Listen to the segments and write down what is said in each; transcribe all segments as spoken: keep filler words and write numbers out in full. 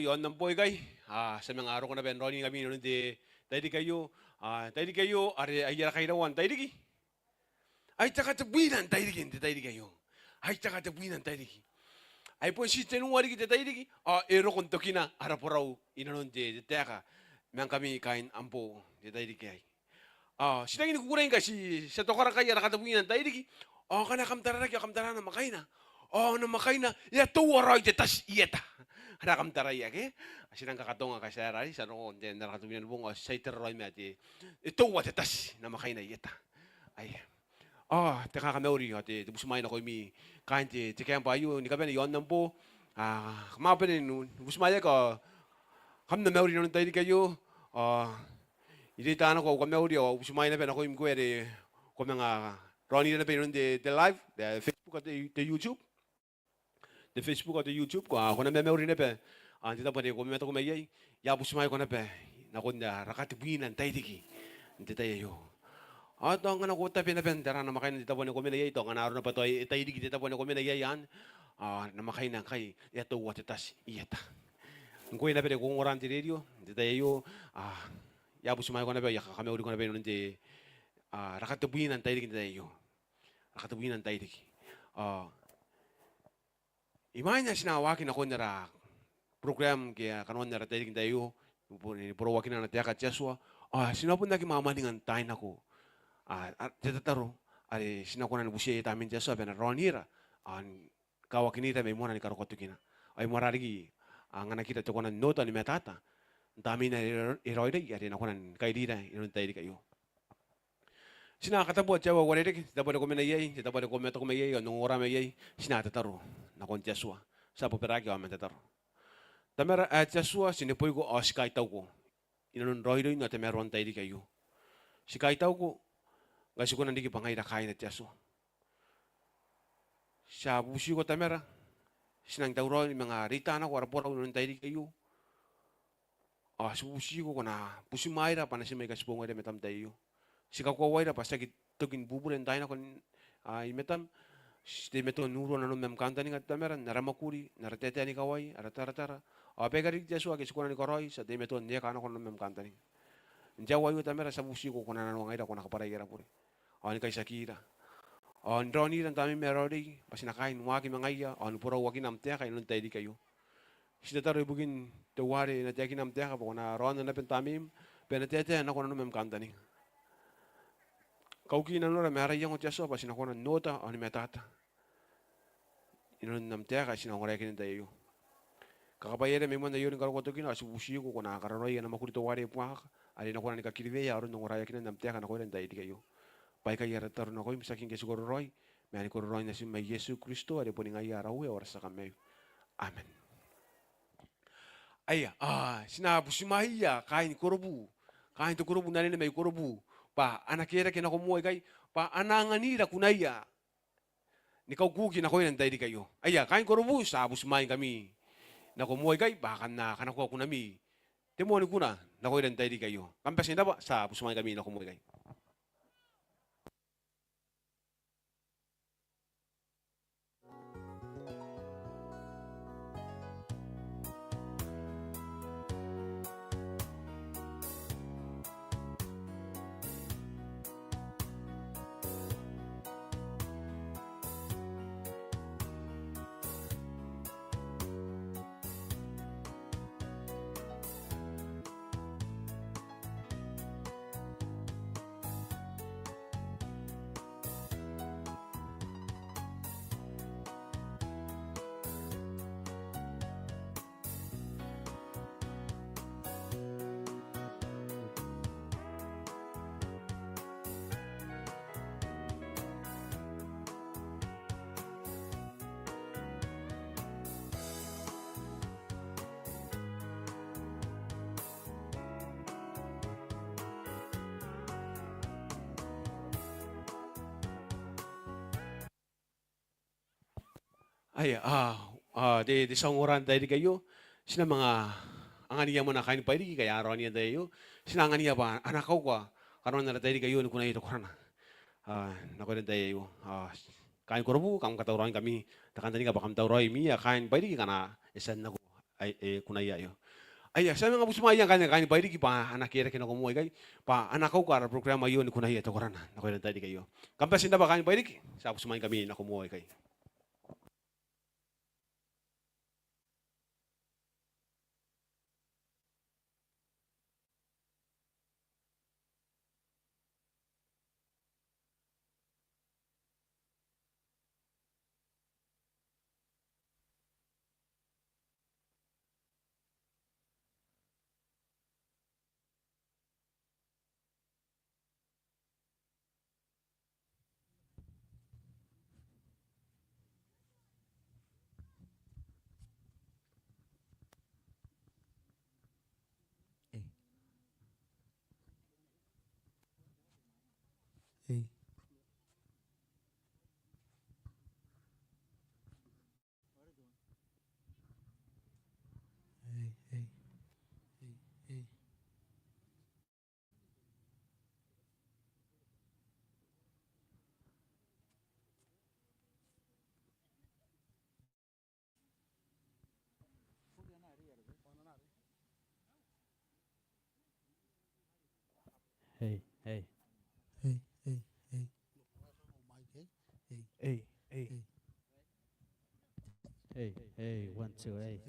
aonnaba ikai, ao ti a manga roko naba n raoningkami inanon te tairiki aio. Ao tairiki aio are aia raka iraua n tairiki? Ai te katebwina n tairiki n te tairiki aio. Ai te katebwina n tairiki. Ai bon ti tenua riki te tairiki ao e roko n tokina ara borau inanon te, te taeka ma ngkami kaain Ambo n te tairiki aei. Ao ti rangi ni kukurei ngkai ti, ti a tokara ngkai ara katebwina n tairiki. Ao ngkana kam tararake ao kam tara namwakaina, ao namwakaina e a toua raoi te tati i eta. Ngkana kam taraia ke, ti nang kakatonga ngkai ti aera arei ti a roko n te, n ara katebwina ni bong ao ti a itera raoi ma te, e toua te tati namwakaina i eta. Aia. Ao te kakamauri ao te, te butimwaai nakoimi kaain te, te kaembwa aio ni kabane i aonnaba. Ao kam a bane ni butimwaeaki ao kam na mauri inanon tairiki aio. Ao I reita nako au kamauri ao au butimwaai naba nakoimi ngkoe are ko manga raonira naba inanon te, te live, te Facebook ao te, te YouTube. Te Facebook ao te YouTube, ko, ko na mamauri naba n te tabo are ko mamataku mai iai. I a butimwaeiko naba nakon ara katebwina n tairiki n te tai aio. Ao tao ngkana ko tabe naba n tara namwakaina n te tabo are ko mena iai, tao ngkana arona bwa tao e tairiki te tabo are ko mena iai anne, ao namwakaina ngkai e a toua te tati i eta. Ngkoe naba are ko ongora n te rerio n te tai aio, ao I a butimwaeiko naba, I a kakamauriko naba inanon te, ao ara katebwina n tairiki n te tai aio. Ara katebwina n tairiki. Ao imwain ae ti na waaki nakon ara program ke kanoan ara tairiki n tai aio, ni bo-, ni boroakina ana taeka te Atua, ao ti na bon aki mwamwaninga n taai nako, ao, ao te tataro are ti na kona ni butiia Tamnein te Atua bwa e na raonira, ao ni kawakinira mai moana ni karokoa tokina. Ao imwara riki, ao anganakira te konaa n oota ao ni mataata n Tamneina ae e raoiroi, are e na kona ni kairira inanon te tairiki aio. Ti na katabua te Atua ae uarereke, te tabo are ko mena iai, te tabo are ko mamataku mai iai, ao n ongora mai iai, ti na tataro nakon te Atua. Ti a bobaraaki ao man tataro. Tamara ae te Atua, ti neboiko ao ti kaitauko inanon raoiroin ao tamaroan te tairiki aio. Ti kaitauko ngkai ti kona n riki bwa ngaira kaaina te Atua. Ti a bubutiko Tamara, ti nang tauraoi ni manga reita nako ara borau inanon te tairiki aio. Ao ti bubutiko ko na butimwaeira bwa natim aika ti boo ngaira i matam n te tai aio. Ti kakoauaira bwa ti aki toki ni bubura n taai nako n, ao i matam. Ti teimatoa n urua nanom am kantaninga Tamara, n ara mwakuri, n ara taetae ni kawai, ara taratara. Ao baika riki te Atua ake ti kona ni karaoi, ti a teimatoa n eka nako nanom am kantaninga. N te aoa aio Tamara, ti a bubutiko ko na nanoangaira, ko na kabwarai ara bure. Ao ni kaitiakira. Ao n raonira n Tamneim ae raoiroi, bwa ti na kaai ni waaki ma ngaia, ao ni borauakina am taeka inanon te tairiki aio. Ti tataro ibukin teuare e na taekina am taeka bwa ko na raonna naba n Tamneim, bwa e na taetae nako nanom am kantaninga. Kauki nanora ma ara iango te Atua bwa ti na kona n oota ao ni mataata inanon am taeka ae ti na ongoraeakina n te tai aio. Kakabwaiaira mai moan aio ni karokoa tokina, ao ti bubutiko ko na kararoai ana mwakuri teuare e buakaka, are e na kona ni kakiriweia aron ongoraeakinan am taeka nakoira n te tairiki aio. Bwa aikai ara tataro nakoim, tiaki ngke ti kororaoi, ma ni kororaoin natim ae Iesu Kristo, are boni ngaia ara Uea ao ara tia Kamaiu. Amen. Aia, ao ti na butimwaeia kaain Korobu, kaain te kurubu n anene mai Korobu, bwa a na kerake nako moa ikai, bwa a na anganira kunaia ni kaukuki nakoira n te tairiki aio. Aia, kaain Korobu, ti a butimwaingkami nako moa ikai, bwa kam na kanakoa kunami, te moani kuna nakoira n te tairiki aio. Kam bati n rabwa, ti a butimwaingkami nako moa ikai. Aia, a, a, te, te tia ongora n te tairiki aio, ti na manga angania moa kaain Bairiki ngkai a raonia n te tai aio, ti na angania bwa a na kauka kanoan ara tairiki aio ni kunaia te korana. A, nakoira n te tai aio. A, kaain Korobu, kam katauraoingkami, te kantaninga bwa kam tauraoi mwia kaain Bairiki ngkana e tia n nako ai, e, kunaia aio. Aia, ti a manga butimwaea ngkanne kaain Bairiki bwa a na kerake nako moa ikai, bwa a na kauka ara program aio ni kunaia te korana nakoira n tairiki aio. Kam bati n rabwa kaain Bairiki, ti a butimwaingkami nako moa ikai. Hey, hey. Hey, hey, hey. Hey, hey. Hey, hey, one, two, hey.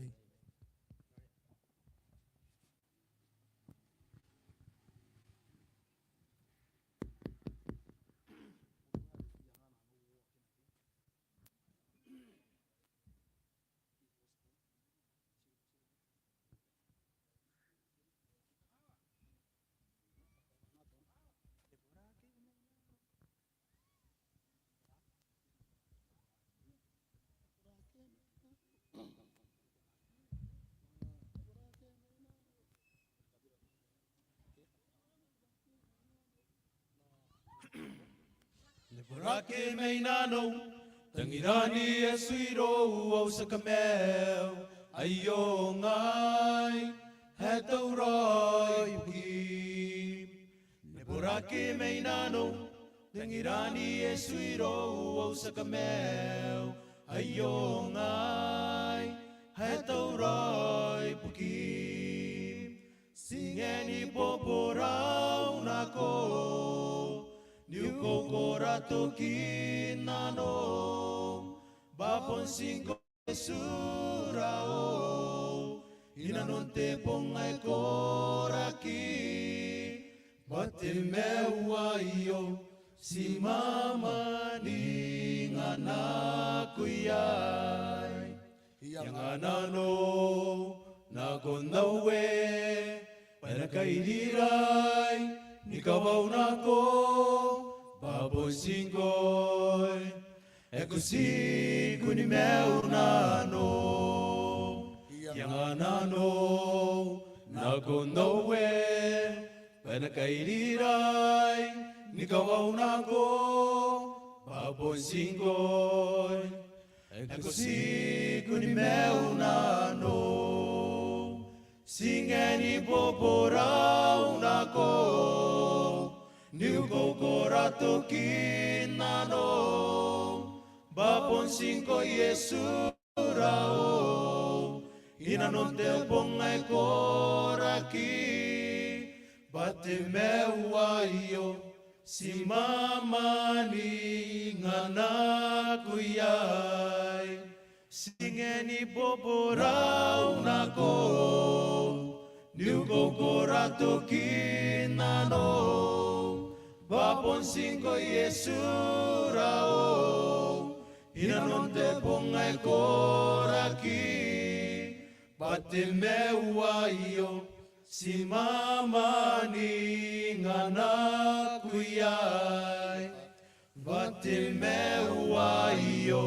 N na borake mai nanou, tangiran Iesu irou ao ti a kamaiu, aio ngai ae tauraoi bukim. N na borake mai nanou, tangiran Iesu irou ao ti a kamaiu, aio ngai ae tauraoi bukim. Ti ngae ni boborau nako, n ukoukora tokin nanou, bwa bon ti ngkoe Iesu raou, i nanon te bong ae koraki, bwa te maiu aio ti mwamwaninga nako iai. I anga nanou nakon aue, bwa e na kairirai ni kawau nako, bwa bon ti ngkoe ae ko tiku ni maiu nanou. I anga nanou nakon aue, bwa e na kairirai ni kawau nako, bwa bon ti ngkoe ae ko tiku ni maiu nanou. Ti ngae ni boborau nako, n ukoukora tokin nanou, bwa bon ti ngkoe Iesu raou, i nanon te bong ae koraki, bwa te maiu aio ti mwamwaninga nako iai. Ti ngae ni boborau nako, n ukoukora tokin nanou, bwa bon ti ngkoe Iesu raou, i nanon te bong ae koraki, bwa te maiu aio ti mwamwaninga nako iai. Bwa te maiu aio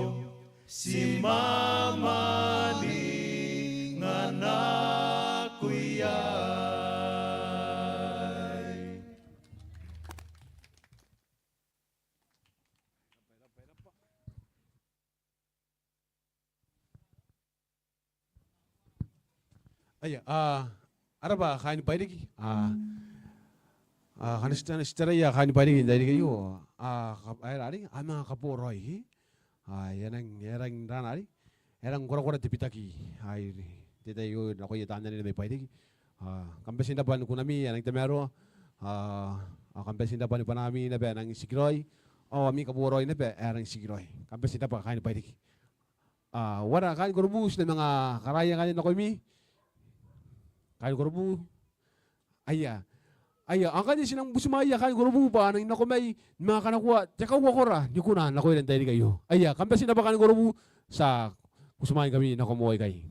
ti mwamwaninga nako iai. Aia, a, a rabwa kaain Bairiki, a, a, kanga ti taraia kaain Bairiki n tairiki aio, a, ka, a, e rang, a manga kaboraoi, a, e rang, e rang rana are, e rang korakora te bitaki, a, i, te tai aio nakoia taan anene mai Bairiki. Ao kam bati n rabwa ni kunami ae rangi n tamaroa. Ao kam bati n rabwa ni bwanami naba ae rangi n tikiraoi. Ao ami kaboraoi naba ae rangi n tikiraoi. Kam bati n rabwa kaain Bairiki. Ao ara kaain korobu, ti na manga karaia ngkanne nakoimi. Kaain korobu. Aia. Aia, ao ngkanne ti nang butimwaeia kaain korobu bwa a nang nako mai ni manga kanakoa te kauakora ni kuna nakoira n tairiki aio. Aia, kam bati n rabwa kaain korobu, ti a butimwaeingkami nako moa ikai.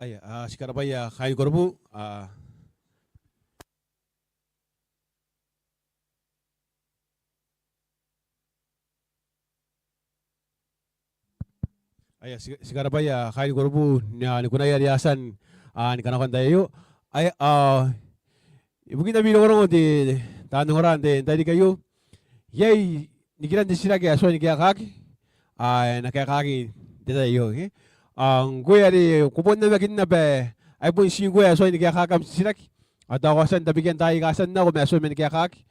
Aia, a, ti karabwaia kaain korobu, a. Aia, ti, ti karabwaia kaain Korobu ni, ni kunaia are a tia n, a, ni kanakoa n tai aio. Aia, a, ibukin ami rongorongo n te, taan ongora n te, n tairiki aio. Iai nikiran te titiraki ae tuai ni kaekaaki, a, e na kaekaaki n te tai aio, ke? A, ngkoe are ko bon namakinna bwa ai bon ti ngkoe ae tuai ni kaekaaki am titiraki, ao tao ko a tia n tabekia n taai aika a tia n nako ma e tuai man kaekaaki.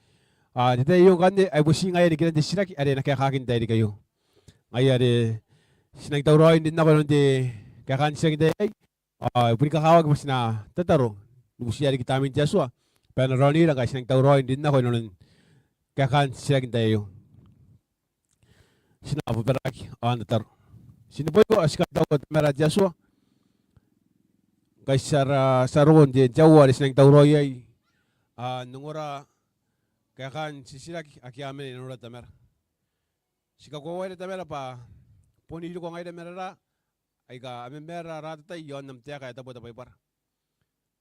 A, n te tai aio ngkanne ai bon ti ngaia nikiran te titiraki are e na kaekaaki n tairiki aio. Ngaia are ti nangi tauraoi n rin nako inanon te kaekaan titiraki n tai aei. Ao e boni kakawaki bwa ti na tataro ni butiia riki Tamnein te Atua bwa e na raonira ngkai ti nangi tauraoi n rin nako inanon kaekaan titiraki n tai aio. Ti na bobaraaki ao n tataro. Ti neboiko ao ti kaitaua Tamara te Atua, ngkai ti a ra-, ti a roko n te, te aoa are ti nangi tauraoi iai, a, n ongora kaekaan titiraki ake a mena i nanora Tamara. Ti kakoaua Tamara bwa bon iriko ngaira ma raraa aika a mamaara ratatai iaon am taeka ae tabu te Baibara.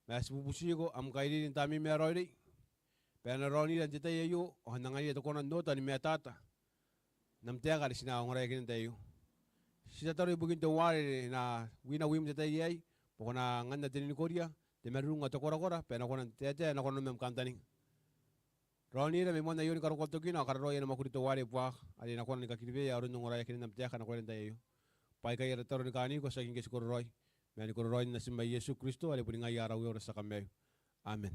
Ma ti bubutiko am kairiri n Tamneim ae raoiroi bwa e na raonira n te tai aio ao n anganira te kona n oota ni matata n am taeka are ti na ongoraeakina n tai aio. Ti tataro ibukin teuare e na wina wiim n te tai aei, bwa ko na anganna te ninikoria, te marurung ao te korakora, bwa e na kona n taetae nakoimi n am kantaninga. Raonira mai moan aio ni karokoa tokina ao kararoa ana mwakuri teuare buaka, are e na kona ni kakiriweia aron ongoraeakina n am taeka nakoira n tai aio. Bwa aikai ara tataro ni kaaniko, tiaki ngke ti kororaoi, ma ni kororaoin Natim ae Iesu Kristo, are boni ngaia ara Uea ao ara tia Kamaiu. Amen.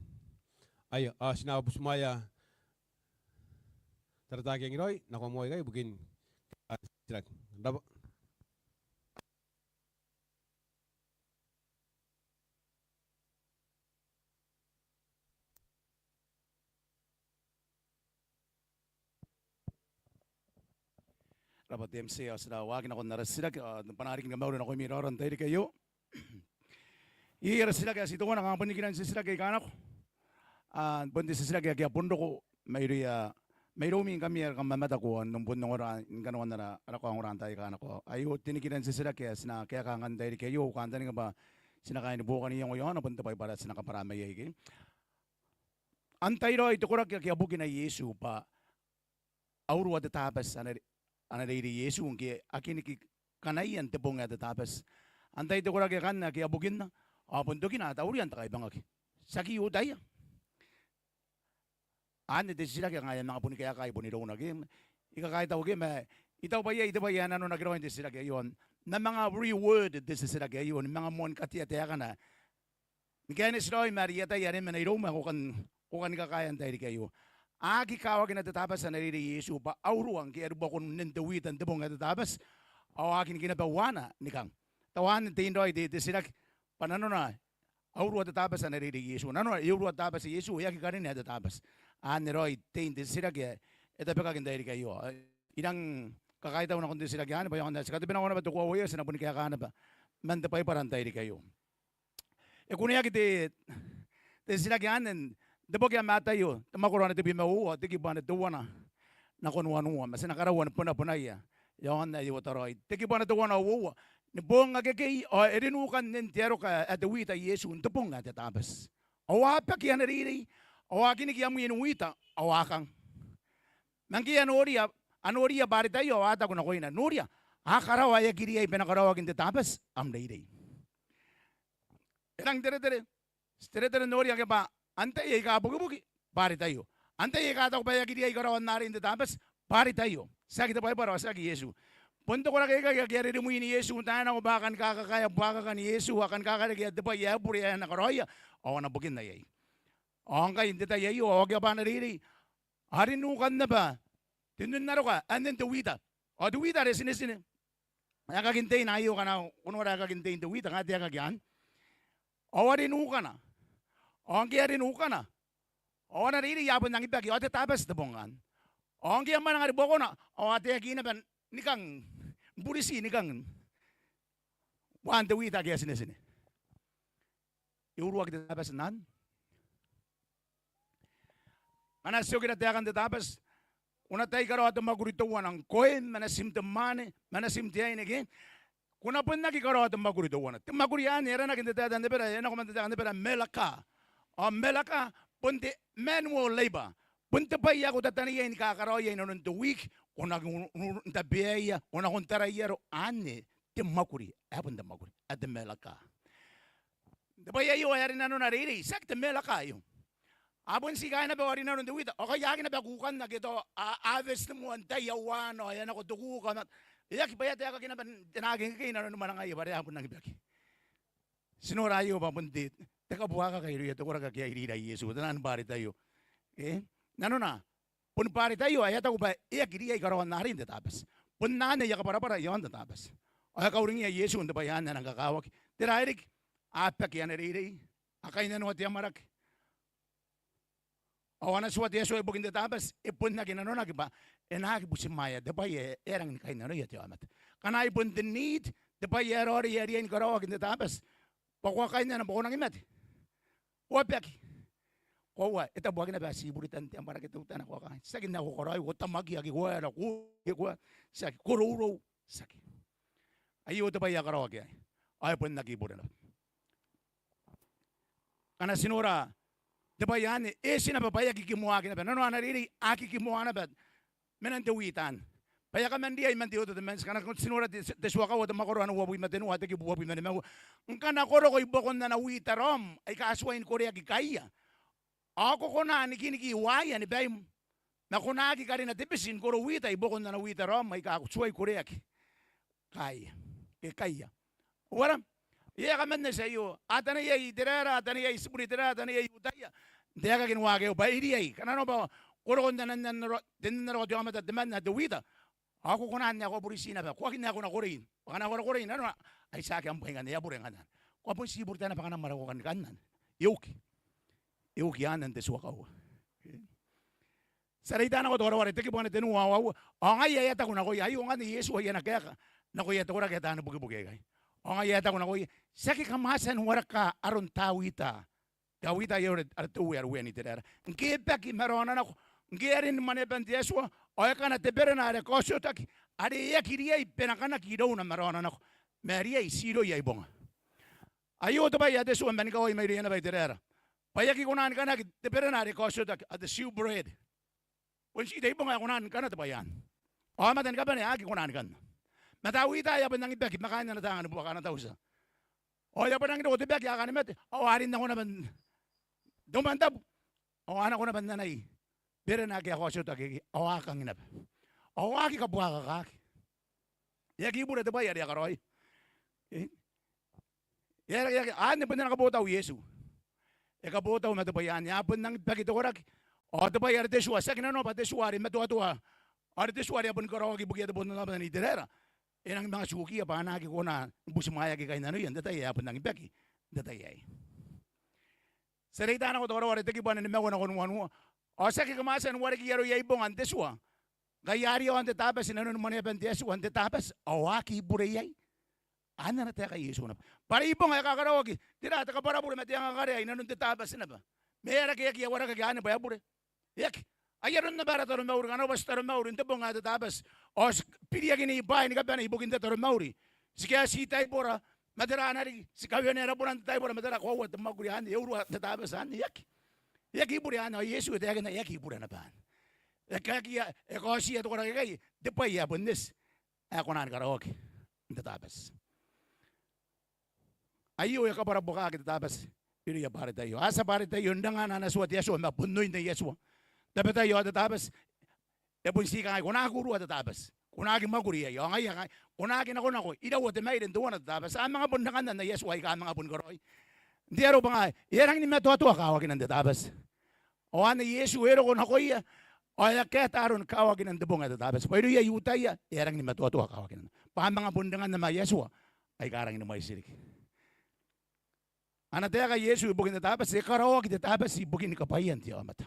Aia, ao ti na butimwaea taratakiang raoi nako moa ikai ibukin kaekaan titiraki. Raba. Raba te M C, ao ti na waaki nakon ara titiraki, ao bwanaan riki ni kamauri nakoimi raora n tairiki aio. Iai ara titiraki ae ti teuana, kanga bon nikiran titiraki aika nako. A, bon te titiraki ake a bon roko mairouia, mairoumi ngkami ae kam mamataku ao n bon ongora ni kanoan ara, ara kaongora n taai aika nako. Aio te nikiran titiraki ae ti na kaekaa ngkai n tairiki aio, au kantaninga bwa ti na kaai ni buoka n iango iaona, bon te Baibara ti na kabwara mai iai ke. Antai raoi te koraki ake a bukina Iesu bwa a urua te Tabati ana re-, ana reirei Iesu ngke a kiniki kanaia n te bong ae te Tabati? Antai te koraki akanne ake a bukinna, ao bon tokina a tauriia n te kaibangaki? Tiaki I-Iutaia? Anne te titiraki ae ngai I a manga boni kaekaa i bon irouna ke. I kakaitau ke, ma I taku bwa iai te bwai ae nanonaki raoi n te titiraki aio. N na manga reword te titiraki aio, ni manga moan katea taekana ni kaineti raoi ma are I ataia are mena iroum ae ko kan, ko kan kakaea n tairiki aio. A aki kawakina te Tabati ana reirei Iesu bwa a urua ngke a ribwako nnen te wita n te bong ae te Tabati, ao a aki nikina bwa uaana ni kang. Tao anne tein raoi te, te titiraki, bwa nanona a urua te Tabati ana reirei Iesu. Nanona e urua te Tabati Iesu, e aki karinea te Tabati. Anne raoi tein te titiraki ae e tabekaki n tairiki aio. I rang kakaitau nakon te titiraki anne, bwa e aonga n ae ti katabea nako naba te koaua aio, ti na boni kaekaa naba man te Baibara n tairiki aio. E kuneaki te, te titiraki anne n te boki ae Mataio, te mwakoro ae tebwi ma uoua, te kibu ae teuana nakon wanua, ma ti na karaua ni bonabonai ae e aonga n ae e uota raoi. Te kibu ae teuana uoua: Ni boong akekei ao e rinuka nnen te aroka ae te wita Iesu n te bong ae te Tabati. Ao a baki ana reirei, ao a kiniki amwin wita, ao a kang. Ma ngke a noria, a noriia Baritaio, ao a taku nakoina: Noria, a karawa ae aki riai bwa e na karaoaki n te Tabati am reirei. E rang teretere, ti teretere n noria ngke bwa antai aika bukibuki? Baritaio. Antai aika taku bwa e aki riai karaoan arei n te Tabati? Baritaio. Tiaki te Baibara ao tiaki Iesu. Bon te koraki aikai ake a ririmwin Iesu n taai nako bwa a kan kakakaea buakakan Iesu, a kan kakarekea te bwai ae bure ae e na karaoia, ao a na bukinna iai. Ao ngkai n te tai aio, ao akea bwa ana reirei, a rinuka naba te nnin aroka ae nnen te wita. Ao te wita are tinetine. Aekakin teina aio, ngkana ko nora aekakin tein te wita, ngke a taekaki anne. Ao a rinukana. Ao ngke a rinukana, ao ana reirei a bon rangi baki, ao te Tabati te bong anne. Ao ngke a mwananga ribwakona, ao a taekina bwa ni kang, buriti ni kang waan te wita ake a tinetine. E uruaki te Tabati n anne. Ngkana ti okira taekan te Tabati, ko na tai karaoa te mwakuri teuana, ngkoe ma natim te mwaane ma natim te aine ke. Ko na bon aki karaoa te mwakuri teuana. Te mwakuri anne e aranaki n te taeka n Ebera, e nako man te taeka n Ebera melaka. Ao melaka bon te manual labour. Bon te bwai ae ko tataneiai ni kakaraoia inanon te wiki, ko na n, n, n tabeaia, ko na nakon tarai aro. Anne te mwakuri, ae bon te mwakuri, ae te meraka. Te bwai aio ae rinanona reirei, tiaki te meraka aio. A bon ti kaaina naba ao rinanon te wita, ao kai a aki naba kukan ake tao a, a harvest moa n tai aua ao e a nako te kuka ma, e aki, bwa e a taekaki naba n te naake ngkekei inanon mwanangaia bwa are a bon nangi baki. Ti nora aio bwa bon te, te kabuakaka irouia te koraki ake a irira Iesu, te naan Baritaio. E? Nanona, bon Baritaio ae a taku bwa e aki riai karaoan arei n te Tabati. Bon anne ae e kabwarabwara i aon te Tabati. Ao e kauringia Iesu n te bwai anne ae nang kakawaki. Tera ae riki? A baki ana reirei, a kainnanoa te amwarake. Ao ana tua te Atua ibukin te Tabati, e bon aki nanonaki bwa e na aki butimwaea te bwai ae e rangi ni kainnanoia te aomata. Ngkana ai bon te need, te bwai ae raoiroi ae riai ni karaoaki n te Tabati, bwa ko a kainnano bwa ko nangi mate, ko a baki, koaua e tabuaki naba ti buritan te amwarake teutana, ko a kaain, tiaki n ae ko karaoi, ko tamakiaki, ko aera, ko, ko, tiaki, ko rourou, tiaki. Aio te bwai ae karaoaki aei. Ao e bon aki bure naba. Ngkana ti nora te bwai anne, e eti naba bwa e aki kimoaki naba. Nanona ana reirei, a aki kimoa naba menan te wita anne. Bwa e a kaman riai man te Old Testament, ngkana ti nora te, te tua kaua, te mwakoro ana uabwi ma tenua, te kibu uabwi ma nimaua. Ngkana ko roko i buakon ana wita raom aika tuai ni koreaki kaia, ao ko kona n nikiniki waia ni baim, ma ko na aki karina te biti ni koro wita i buakon ana wita raom aika tuai koreaki kaia, ke kaia. Uara? E a kaman eti aio. A taneiai Iteraera, a taneiai Tiburi, Iteraera, a taneiai Iutaia n taekaki ni waaki aio bwa e riai, ngkana nanona bwa ko roko n te, n te, n te, n te, n te aomata temanna te wita, ao ko kona n ae ko a buriti naba, ko aki n ae ko na korein. Bwa ngkana ko na korein, nanona, ai tiaki am bwai ngkanne, e a bure ngkanne. Ko a bon ti buritan naba ngkana mwara ko kan kannan. E uki. E uki anne n te tua kaua. Ti a reita nako te wareware, te kibu ae tenua ao aua. Ao ngaia ae e a taku nakoia, aio ngkanne Iesu ae ana kaeka nakoia te koraki ae taani bukibuki aikai. Ao ngaia ae e a taku nakoia, tiaki kamwatian wareka aron Tawita. Tawita ae are, are te uea are uean Iteraera. Ngke e baki ma raona nako, ngke e a rin mwaneaban te Atua, ao e kana te berena are kaotiotaki, are e aki riai benakanaki irouna ma raona nako, ma e riai ti irouia ibonga. Aio te bwai ae te tua man ikawai mairouia naba Iteraera, bwa e aki kona ni kanaki te berena are kaotiotaki, a, te shewbread. Bon ti te ibonga ae kona ni kana te bwai anne. Ao aomata ni kabane a aki kona ni kanna. Ma Tawita ae a bon nangi baki ma kaain ana taanga ni buaka, ana tautia. Ao e a bon nangi roko te baki, a kani mate, ao a rin nako naba n te umwantabu, ao a nako naba n anai berena ake a kaotiotaki, ao a kangi naba. Ao a aki kabuakakaki. E aki bure te bwai are a karaoia. E? E aki, e aki, anne bon ana kabotau Iesu. E kabotau ma te bwai anne, a bon nangi baki te koraki. Ao te bwai are te tua, tiaki nanona bwa te tua are matoatoa, are te tua are a boni karaoaki ibukia te botannaomata n Iteraera, e nangi manga tukia bwa a na aki kona ni butimwaeaki kainnanoia n te tai ae a bon nangi baki n te tai aei. Ti a reita nako te wareware, te kibu ae nimaua nakon wanua. Ao tiaki kamwatian wareki aroia ibonga n te tua, ngkai a ri aon te Tabati i nanoni mwaneaban te Atua n te Tabati, ao a aki bure iai. Anne ana taeka Iesu naba. Bwa are ibonga ae kakaraoaki, tera, te kabwarabure ma te angakarea i nanon te Tabati naba. Ma e a raka, e aki warekaki anne bwa e bure. E aki. Ai aron naba ara taromauri, ngkana bwa ti taromauri n te bong ae te Tabati, ao ti biriaki ni bwaai ni kabane ibukin te taromauri. Ti kaeti taibora, ma tera ae na riki, ti kawenea rabona n te taibora, ma tera, koaua te mwakuri anne, e urua te Tabati anne, e aki. E aki bure anne, ao Iesu e taekina e aki bure naba anne. E aki, e aki, e kaotia te koraki aikai te bwai ae bon eti ae kona ni karaoaki n te Tabati. Aio e kabwarabwakaki te Tabati irouia Baritaio. A tia Baritaio n anga ana tua te Atua ma bon oin Nei Atua. Tabetai ao te Tabati, e bon ti kangai, ko na aki urua te Tabati, ko na aki mwakuri iai. Ao ngaia kangai, ko na aki nakonako, iraua te maire n teuana te Tabati. A manga bon anganna Nei Atua aika a manga boni karaoi. N te aro bwa ngaia e a rangi ni matoatoa kawakinan te Tabati. Ao anne Iesu e roko nakoia, ao e a kaeta aron kawakinan te bong ae te Tabati. Bwa irouia I-Iutaia e a rangi ni matoatoa kawakinan, bwa a manga bon anganna mai Atua aika a rangi ni mwaiti riki. Ana taeka Iesu ibukin te Tabati, e karaoaki te Tabati ibukin kabwaian te aomata.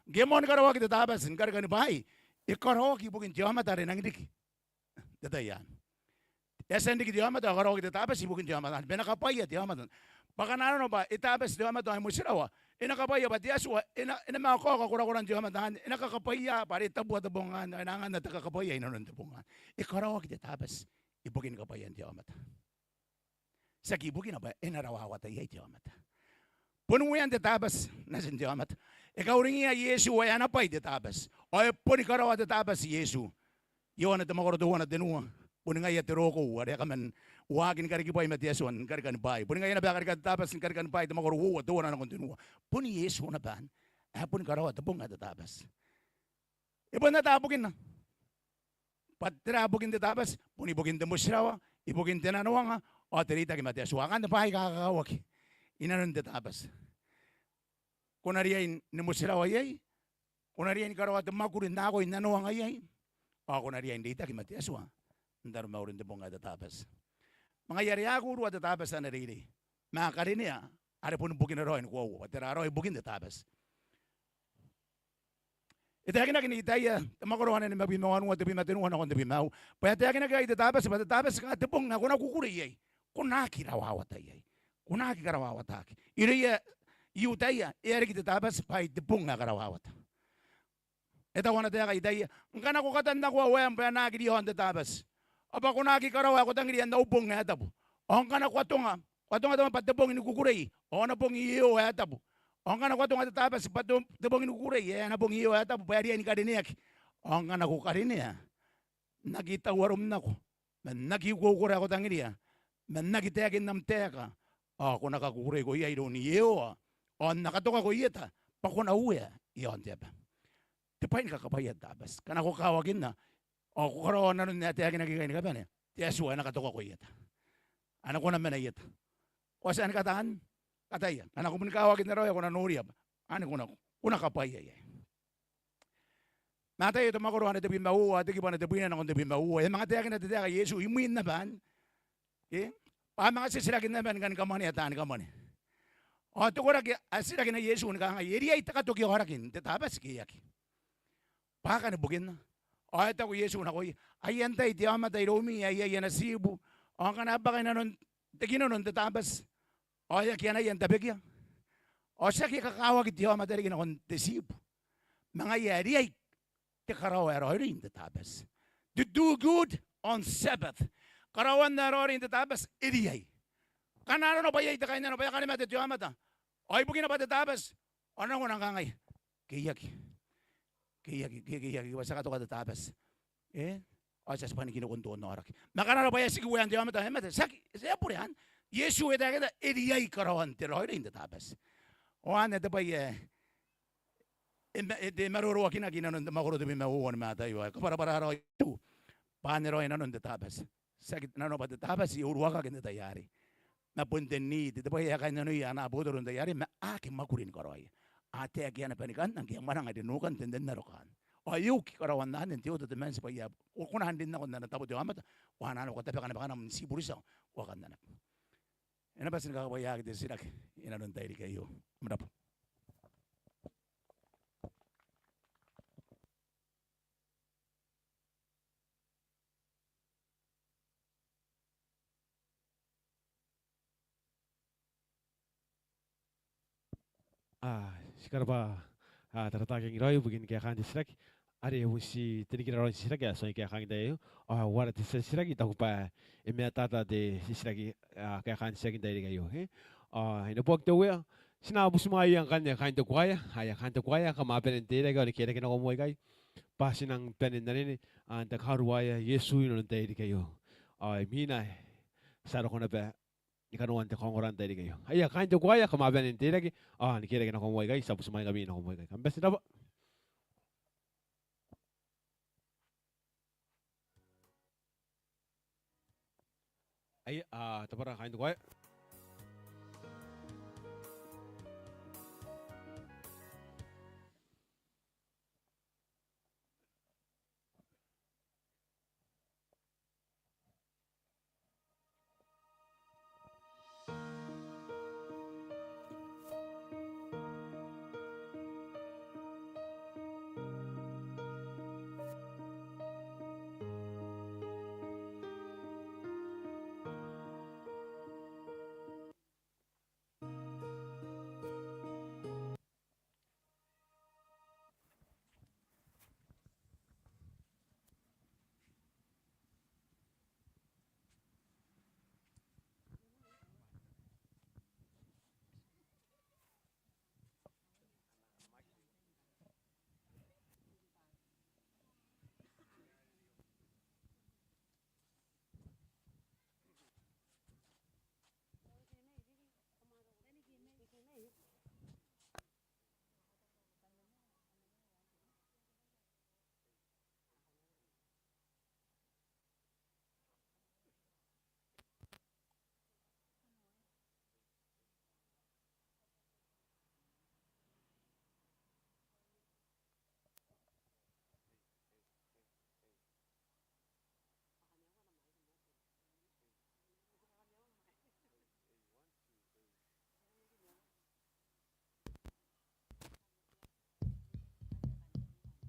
Ngke e moan karaoaki te Tabati ni karikani bwaai, e karaoaki ibukin te aomata are nangi riki n te tai anne. E a tia n riki te aomata, e karaoaki te Tabati ibukin te aomata anne bwa e na kabwaia te aomata. Bwa ngkana arona bwa e Tabati te aomata ao e motirawa, e na kabwaia bwa te Atua e na, e na manga kaoka korakoran te aomata anne, e na kakabwaia bwa are e tabua te bong anne, e na anganna te kakabwaia i nanon te bong anne. E karaoaki te Tabati ibukin kabwaian te aomata. Tiaki ibukina bwa e na rawawata iai te aomata. Bon uean te Tabati natin te aomata. E kauringia Iesu ae ana bwai te Tabati. Ao e boni karaoa te Tabati Iesu. Ioane te mwakoro teuana tenua, Boni ngaia te roko are e kaman waaki ni karikibwai ma te Atua ni karikani bwaai. Boni ngaia naba ae e karika te Tabati ni karikani bwaai, te mwakoro uoua, teuana nakon tenua. Boni Iesu naba anne ae boni karaoa te bong ae te Tabati. E bon ata bukina. Bwa tera bukin te Tabati? Bon ibukin te motirawa, ibukin te nanoanga, ao te reitaki ma te Atua. Akanne bwaai aika kakawaki inanon te Tabati. Ko na riai ni motirawa iai, ko na riai ni karaoa te mwakuri n akoi nanoanga iai, ao ko na riai n reitaki ma te Atua n taromauri n te bong ae te Tabati. Ma ngaia are a aki urua te Tabati ana reirei, ma a karinea are boni bukina raoi ni koaua bwa tera raoi bukin te Tabati. E taekinaki n Itaia, te mwakoro ae nimabwi ma wanua, tebwi ma tenua nakon tebwi ma aua, bwa e taekinaki iai te Tabati bwa te Tabati kanga te bong ae ko na kukurei iai, ko na aki rawawata iai, ko na aki karawawataki. Irouia I-Iutaia e a riki te Tabati bwa ai te bong ae karawawata. E taku ana taeka Itaia, ngkana ko katannakoa waem bwa e na aki riaon te Tabati, ao bwa ko na aki karaoa ae ko tangiria n au bong ae tabu. Ao ngkana ko atonga, ko atonga tao bwa te bong ni kukurei ao ana bong Iehova ae tabu. Ao ngkana ko atonga te Tabati bwa te, te bong ni kukurei ae ana bong Iehova ae tabu, bwa e riai ni karineaki. Ao ngkana ko karinea n aki tau arom nako, ma n aki ukoukora ae ko tangiria, ma n aki taekin am taeka, ao ko na kakukureiko iai iroun Iehova, ao N na katokako i eta bwa ko na uea i aon te aba. Te bwai ni kakabwaia te Tabati. Ngkana ko kakawakinna ao ko karaoa nanon ae taekinaki ikai ni kabane, te Atua e na katokako i eta. Anne ko na mena i eta. Ko a tia ni kataia, kataia. Ngkana ko bon kawakinna raoi ao ko na noria bwa anne ko na, ko na kabwaia iai. Mataio te mwakoro ae tebwi ma uoua, te kibu ae tebwina nakon tebwi ma uoua. E a manga taekina te taeka Iesu imwin naba anne, ke? Bwa a manga titiraki naba ni kani kamwanea taani kamwane. Ao te koraki ae titiraki Iesu ni kangai, e riai te katoki aoraki n te Tabati ke e aki? Bwa kani bukinna. Ao e taku Iesu nakoia, ai antai te aomata iroumi ae iai ana tiibu, ao ngkana e bwaka i nanon te kinono n te Tabati, ao e aki anaia n tabekia? Ao tiaki e kakawaki te aomata riki nakon te tiibu? Ma ngaia ae riai te karaoa ae raoiroi n te Tabati. To do good on Sabbath. Karaoan ae raoiroi n te Tabati e riai. Ngkana arona bwa iai te kainnano bwa e a kanimate te aomata, ao ibukina bwa te Tabati, ao nanona ngkangai, ke e aki, ke e aki, ke, ke e aki, bwa ti a katoka te Tabati. E? Ao ti a tibwa ni kiniko n ton aoraki. Ma ngkana arona bwa e a tiki uean te aomata, e mate, tiaki, e bure anne. Iesu e taekinna e riai karaoan te raoiroi n te Tabati. Ao anne te bwai ae e ma-, e, e maroroakinaki i nanon te mwakoro tebwi ma uoua ni Mataio ae kabwarabwara raoi Iesu bwa anne raoi nanon te Tabati. Tiaki nanona bwa te Tabati e uruakaki n te tai arei. Ma bon te need, te bwai ae kainnanoia ana abotoro n te tai arei, ma a aki mwakuri ni karaoia. A taekia naba ni kanna ngke e a mwananga i nukan te, te aro kaan. Ao e uki karaoan anne n te oota te manti bwa e a, ko, kona n rin nako n ana tabo te aomata, ao a na nako tabeka naba kanam n tiburiti ao kanna naba. E na bati ni kakabwaiaki te titiraki i nanon tairiki aio. Kam rabwa. A, ti karabwa, a, Tarataking raoi ibukin kaekaan te titiraki. Are e bon ti te nikira raoi n titiraki ae ti a kaekaan n te tai aio. Ao ara te tia titiraki, I taku bwa e matata te titiraki, a, kaekaan te titiraki n tairiki aio, e? Ao e na buaki te Uea. Ti na butimwaeia ngkanne kaain te kuaea. Aia, kaain te kuaea, kam a bane n teirake ao ni kerake nako moa ikai, bwa ti nang bane n anene, a, n te karuaea Iesu i nanon tairiki aio. Ao imwina ti a roko naba ni kanoan te kaongora n tairiki aio. Aia, kaain te kuaea, kam a bane n teirake ao ni kerake nako moa ikai, ti a butimwaingkami nako moa ikai. Kam bati n rabwa. Aia, a, tabara kaain te kuaea.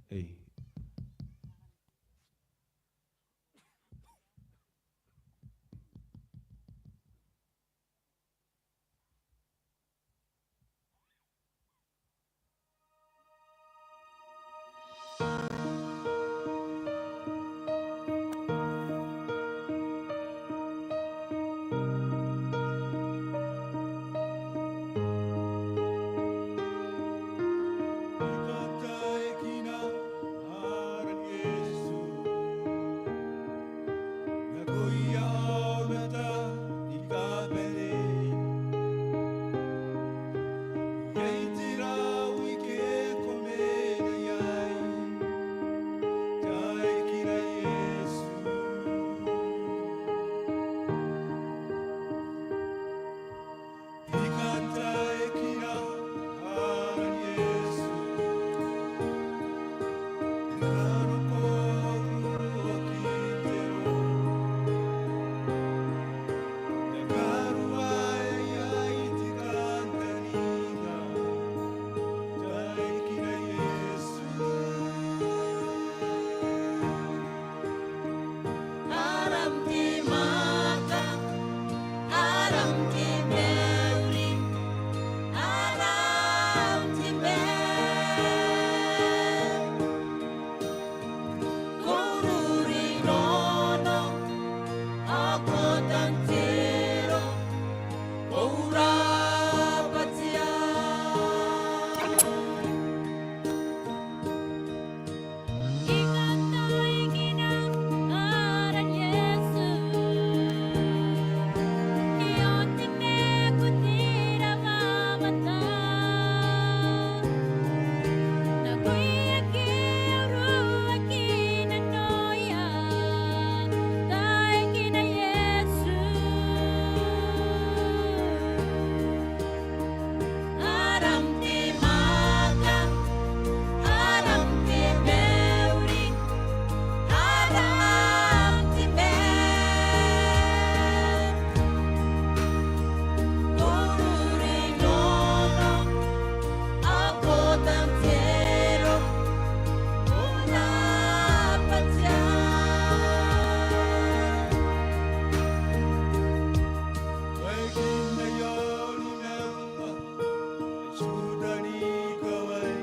Hey. Nakoia aomata ni kabane, iai tera ae ko mena iai? Taekina Iesu. I kan taekina aran Iesu, n aron koruakin te ro, n aron ae iai te kantaninga. Taekina Iesu. Aram te mwaaka, aram te mauri, aram te bwai. Ko ururinano, ao ko tangira, ko urabatia. I kan taekina aran Iesu, i aon te mwakuri n aomata. Nakoia ake a uruaki nanoia, taekina Iesu. Aram te mwaaka, aram te mauri, aram te bwai. Ko ururinano, ao ko tangira, ko urabatia. Waekinna i aon imwaina, Tiuta ni kawai,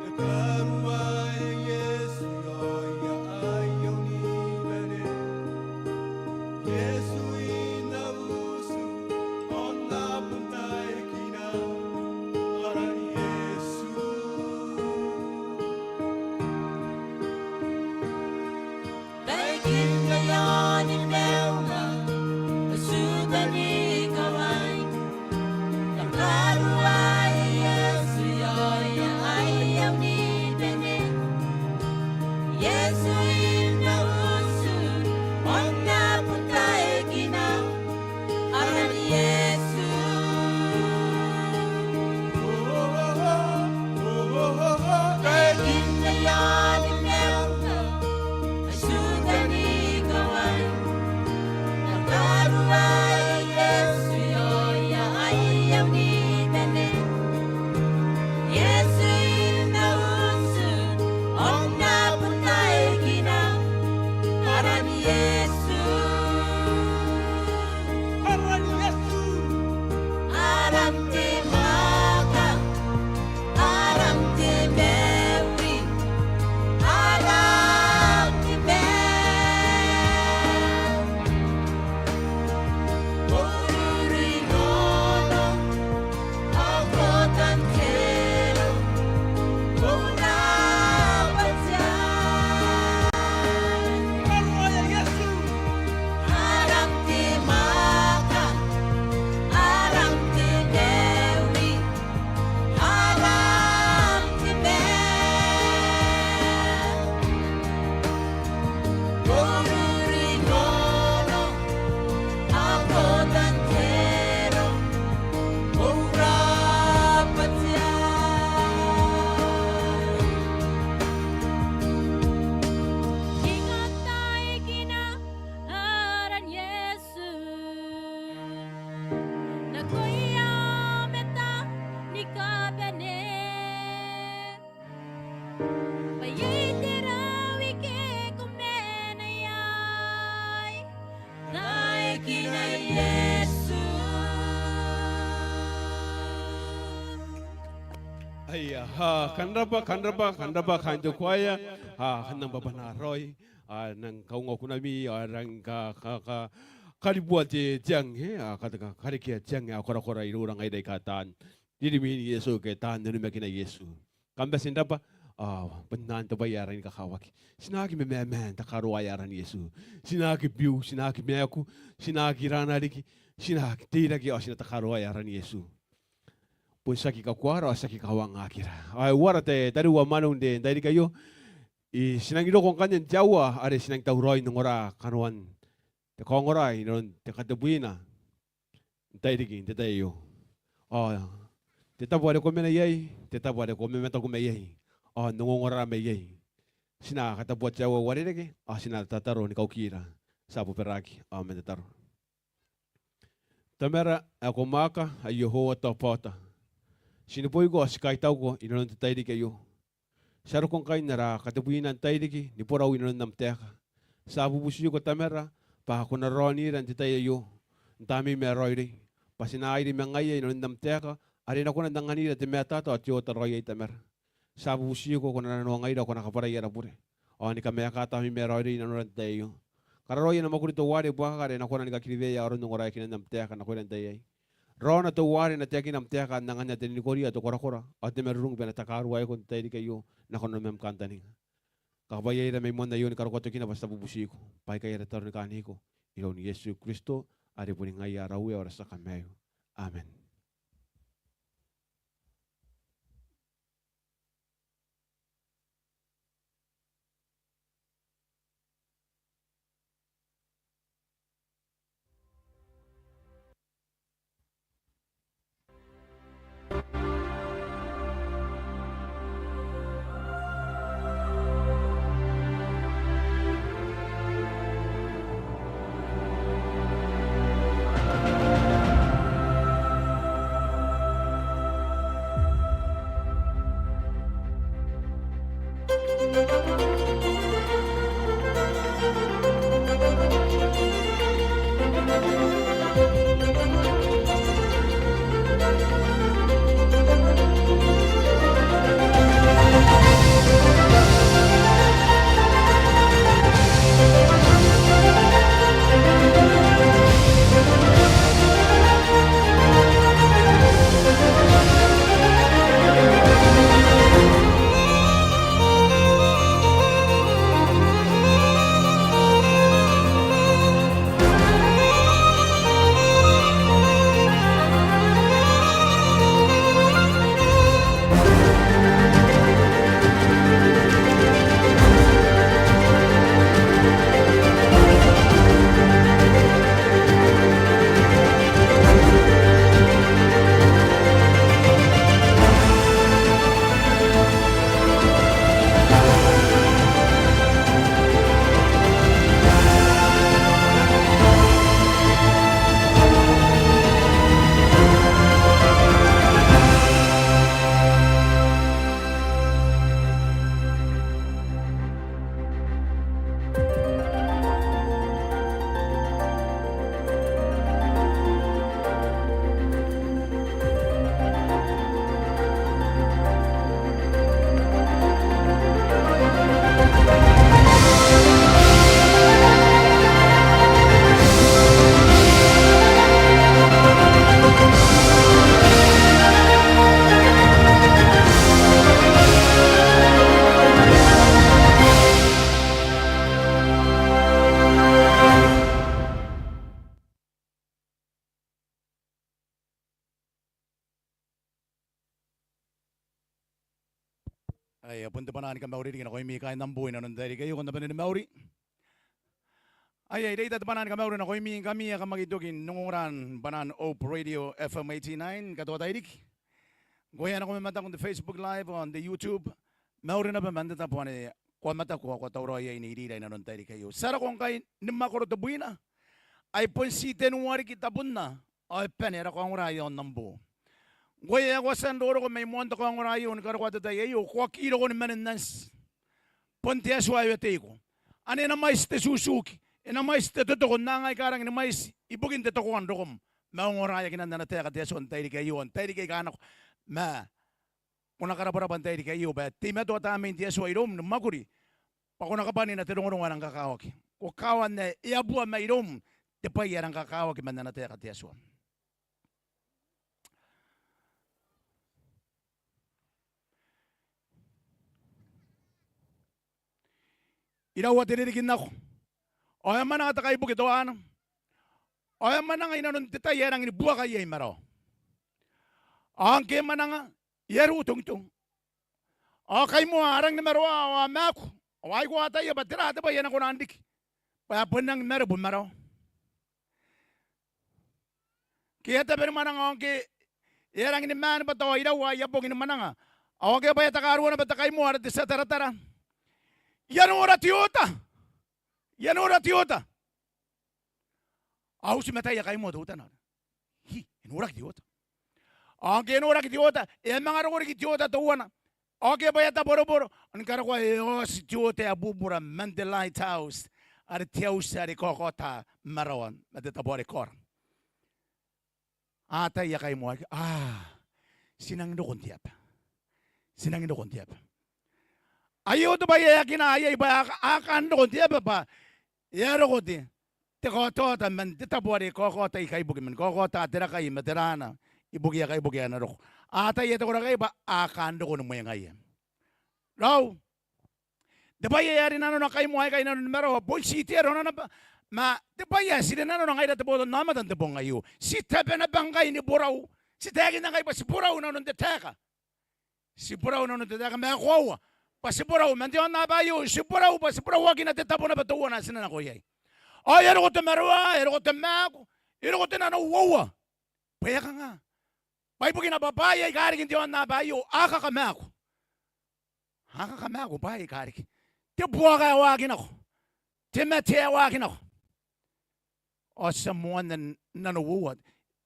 e karuaea Iesu i aoia aia unibane. Iesu i nanon utu, ao N na bon taekina aran Iesu. Taekina i aon imwaina, Tiuta ni kawai, e karuaea Iesu i aoia aia unibane. Iesu i nanon utu, ao N na bon taekina Aia, a, kam rabwa, kam rabwa, kam rabwa kaain te kuaea, a, kam nang bwabwana raoi, a, nang kaunga kunami, a, nang ka, ka, ka, karibua te, te ang, e, a, ka, ka, karekea te ang ae korakora iroura ngaira aika taan ririmwin Iesu ke taan onimakina Iesu. Kam bati n rabwa, a, bon anne te bwai ae rangi ni kakawaki. Ti na aki mamamaen takaruaea aran Iesu. Ti na aki biu, ti na aki maaku, ti na aki rana riki, ti na aki teirake, ao ti na takaruaea aran Iesu. Bon tiaki kakuara ao tiaki kawangakira. Ao e uara te, tariu ao mwaneu n te tairiki aio, I, ti nangi roko ngkanne n te aoa are ti nangi tauraoi n ongora kanoan te kaongora inanon te katebwina n tairiki n te tai aio. Ao te tabo are ko mena iai, te tabo are ko mamataku mai iai, ao n ongongora mai iai, ti na katabua te aoa uarereke, ao ti na tataro ni kaukira. Ti a bobaraki ao man tataro. Tamara ae ko mwaaka, ae Iehova te Abaota, ti neboiko ao ti kaitauko inanon te tairiki aio. Ti a roko ngkai n ara katebwina n tairiki ni borau inanon am taeka. Ti a bubutiko Tamara bwa ko na raonira n te tai aio n Tamneim ae raoiroi, bwa ti na airi ma ngaia inanon am taeka are e na kona n anganira te matata ao te oota raoi iai Tamara. Ti a bubutiko ko na nanoangaira, ko na kabwarai ara bure ao ni kamaeka Tamneim ae raoiroi inanora n te tai aio. Kararoa ana mwakuri teuare buakaka are e na kona ni kakiriweia aron ongoraeakinan am taeka nakoira n te tai aei. Raona teuare e na taekina am taeka n anganna te ninikoria, te korakora ao te marurung bwa e na takaruaeko n te tairiki aio nakon onimam kantaninga. Kakabwaiaira mai moan aio ni karokoa tokina bwa ti a bubutiko. Bwa aikai ara tataro ni kaaniko iroun Iesu Kristo are boni ngaia ara Uea ao ara tia Kamaiu. Amen. Aia, bon te bwanaa ni kamauri riki nakoimi kaain Nambu inanon te tairiki aio, kam na bane ni mauri. Aia, I reita te bwanaa ni kamauri nakoimi ngkami ae kam aki toki n ongongora bwanaan Hope Radio F M eighty-nine katoa tairiki. Ngkoe ae nako mamataku n te Facebook Live ao n te YouTube, mauri naba man te tabo ane ko a mataku ao ko a tauraoi iai n irira inanon te tairiki aio. Ti a roko ngkai ni mwakoro tebwina ae bon ti tenua riki tabunna ao e bane ara kaongora i aon Nambu. Ngkoe ae ko a tia n roroko mai moan te kaongora aio ni karokoa te tai aio, ko aki roko ni mwane n anti. Bon te Atua ae e a teiko, ane e na mwaiti te tutuki, e na mwaiti te totoko n anga aika rangi ni mwaiti ibukin te tokoa n rokom ma ongoraeakinan ana taeka te Atua n tairiki aio ao n tairiki aika a nako. Ma Ko na karabwarabwa n tairiki aio bwa e teimatoa tamnein te Atua iroum ni mwakuri bwa ko na kabwanina te rongorongo ae rang kakawaki. Ko kawa n ae e a bua mairoum te bwai ae rang kakawaki man ana taeka te Atua. Iraua te ririki n nako ao e a mwananga te kaibuke teuana ao e a mwananga inanon te tai ae rangi ni buaka iai marawa. Ao ngke e mwananga e a ruo tongitong. Ao kaimoa a rangi ni maroa ao a maaku ao a aikoa ataia bwa tera te bwai ae na kona n riki bwa e a bon rangi ni marebu marawa. Ngke e a tabe ni mwananga ao ngke e a rangi ni maan bwa tao iraua aia boki ni mwananga ao akea bwa e a takarua naba te kaimoa are te tia taratara. I a nora te oota. I a nora te oota. A uti mataia kaimoa teutana. Hi, e noraki te oota. Ao ngke e noraki te oota e a manga roko riki te oota teuana. Ao akea bwa e a taboroboro ni karokoa e a oti te oota ae bubura man te lighthouse are te auti are kaokaota marawa ma te tabo are kaora. A ataia kaimoa aikai, a, ti nangi roko n te aba. Ti nangi roko n te aba. Aio te bwai ae akea iai bwa a, a kaan roko n te aba bwa e a roko te, te kaotaota man te tabo are kaokaota kaibuke man kaokaota te rakai ma te rana ibukia kaibuke ae na roko. A ataia te koraki bwa a kaan roko ni mwengaia. Raou, te bwai ae a rinanona kaimoa aikai inanon marawa bon ti te aro nanona bwa, ma te bwai ae ti rinanona ngaira te botannaomata n te bong aio. Ti tabe naba ngkai ni borau. Ti taekinna ngkai bwa ti borau inanon te taeka. Ti borau inanon te taeka ma e koaua bwa ti borau man te aonnaba aio. Ti borau bwa ti borauakina te tabo naba teuana ae ti na nako iai. Ao e a roko te maroa, e a roko te maaku, e a roko te nanououa. Bwa e a kanga? Bwa ibukina bwa bwaai aika riki n te aonnaba aio a kakamaaku. A kakamaaku bwaai aika riki. Te buaka ae waaki nako. Te mate ae waaki nako. Ao ti a moanna n nanououa.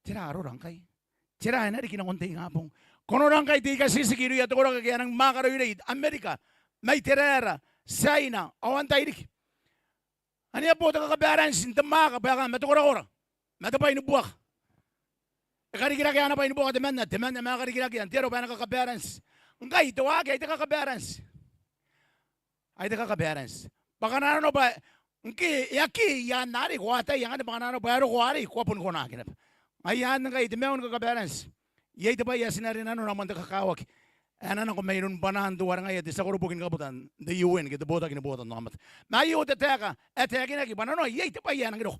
Tera arora ngkai? Tera ae na riki nakon te ingabong? Ko nora ngkai te ikatikitiki irouia te koraki ake a nang mwaaka raoiroi, Amerika, mai Teraera, Tiaina, ao antai riki. Ane a bo te kakabaranti n te mwaaka bwa e kanga? Ma te korakora ma te bwai ni buaka. E karikirakeaki ana bwai ni buaka temanna, temanna ma e karikirakeaki n te aro bwa e na kakabaranti. Ngkai te waaki ai te kakabaranti. Ai te kakabaranti. Bwa ngkana nanona bwa ngke e aki iaan arei ko ataia ngkanne bwa ngkana nanona bwa e roko arei ko a boni konaki naba. Ngaia anne ngkai te maiu ni kakabaranti. Iai te bwai ae ti na rinanona moan te kakawaki ae na nako mairoun bwanaan teuare ngaia te tia koroboki ni kabuta n te U N ke te botaki ni botannaomata. Ma aio te taeka ae taekinaki bwa nanona iai te bwai ae nangi roko.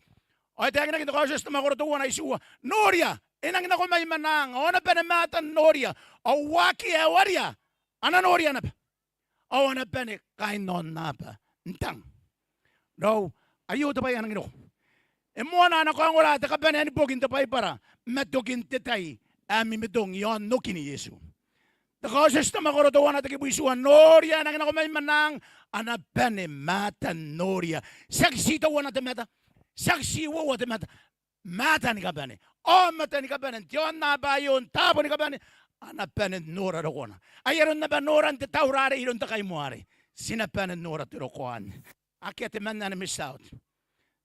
Ao e taekinaki n te Kaotioti te mwakoro teuana itiua, noria, e nangi nako mai mwaanang, ao a na bane matan noria, ao akea ae waria a na noria naba, ao a na bane kaain aonnaba n tang. Raou, aio te bwai ae nangi roko. E moana ana kaongora te kabanea ni boki n te Baibara ma tokin te tai ae mimitong i aon okin Iesu. Te Kaotioti te mwakoro teuana te kibu itiua, noria, e nangi nako mai mwaanang, a na bane matan noria. Tiaki ti teuana te mata, tiaki ti uoua te mata, mata ni kabane. Aomata ni kabane n te aonnaba aio, n taabo ni kabane, a na bane n nora rokona. Ai aron naba noran te taura arei iroun te kaimoa arei, ti na bane n nora te roko anne. Akea temanna ae na miss out.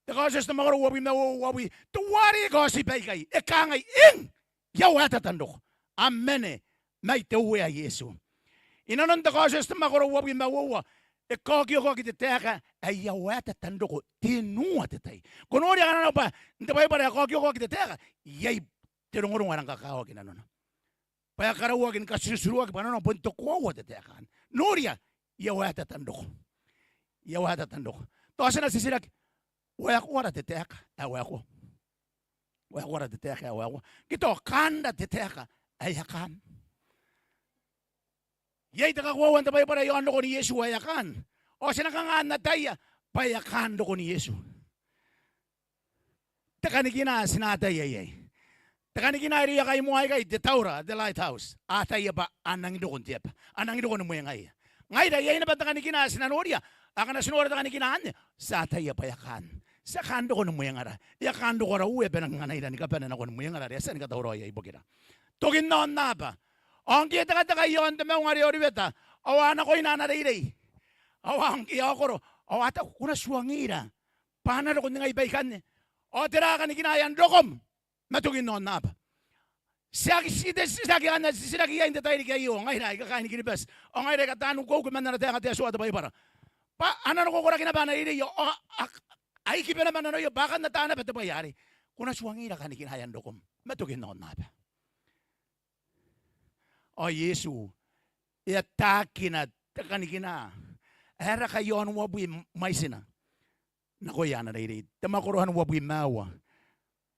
Te Kaotioti te mwakoro uabwi ma uoua, uabwi, teuare kaoti baikai, e kangai, eng, I a waetata n roko. A mane mai te Uea Iesu. Inanon te Kaotioti te mwakoro uabwi ma uoua, e kaokiokoaki te taeka ae I a waetata n roko tenua te tai. Ko noria ngkana nanona bwa n te Baibara e kaokiokoaki te taeka, iai te rongorongo ae rang kakawaki nanona. Bwa e karauaki ni katirotiroaki bwa nanona bon te koaua te taeka anne. Noria, I a waetata n roko. I a waetata n roko. Tao ti na titiraki, waekoara te taeka ae waekoa? Waekoara te taeka ae waekoa? Ke tao kaanra te taeka ae e a kaan? Iai te kakoaua n te Baibara i aon rokon Iesu ae e a kaan. Ao ti na kanga n ataia bwa e a kaan rokon Iesu? Te kanikina ae ti na ataia iai. Te kanikina irouia kaimoa aikai, te taura, te lighthouse. A ataia bwa a nangi roko n te aba, a nangi roko ni mwengaia. Ngaira iai naba te kanikina ae ti na noria. Ao ngkana ti nora te kanikina anne, ti a ataia bwa e a kaan. Ti a kaan roko ni mwengara. E a kaan roko ara Uea bwa e nangi nganaira ni kabane nakon mwengara are e a tia ni katauraoia ibukira. Tokin aonnaba. Ao ngke e tekateka i aon te maunga are Oriweta, ao a nakoina ana reirei. Ao ngke a okoro, ao a taku, ko na tuangira bwa a na roko n ningai baikanne. Ao tera kanikinaean rokom ma tokin aonnaba? Tiaki, ti te, tiaki anne ae ti titiraki iai n te tairiki aio, ngaira aika kaain Kiribati ao ngaira aika taan ukeuke man ana taeka te Atua te Baibara, bwa a na kokoraki naba ana reirei ao a, a, a ikiba naba nanoia bwa a kan ataa naba te bwai arei. Ko na tuangira kanikinaean rokom ma tokin aonnaba. Ao Iesu e ataakina te kanikina ae raka i aon uabwi mwaitina nakoia ana reirei. Te mwakoro ae uabwi ma aua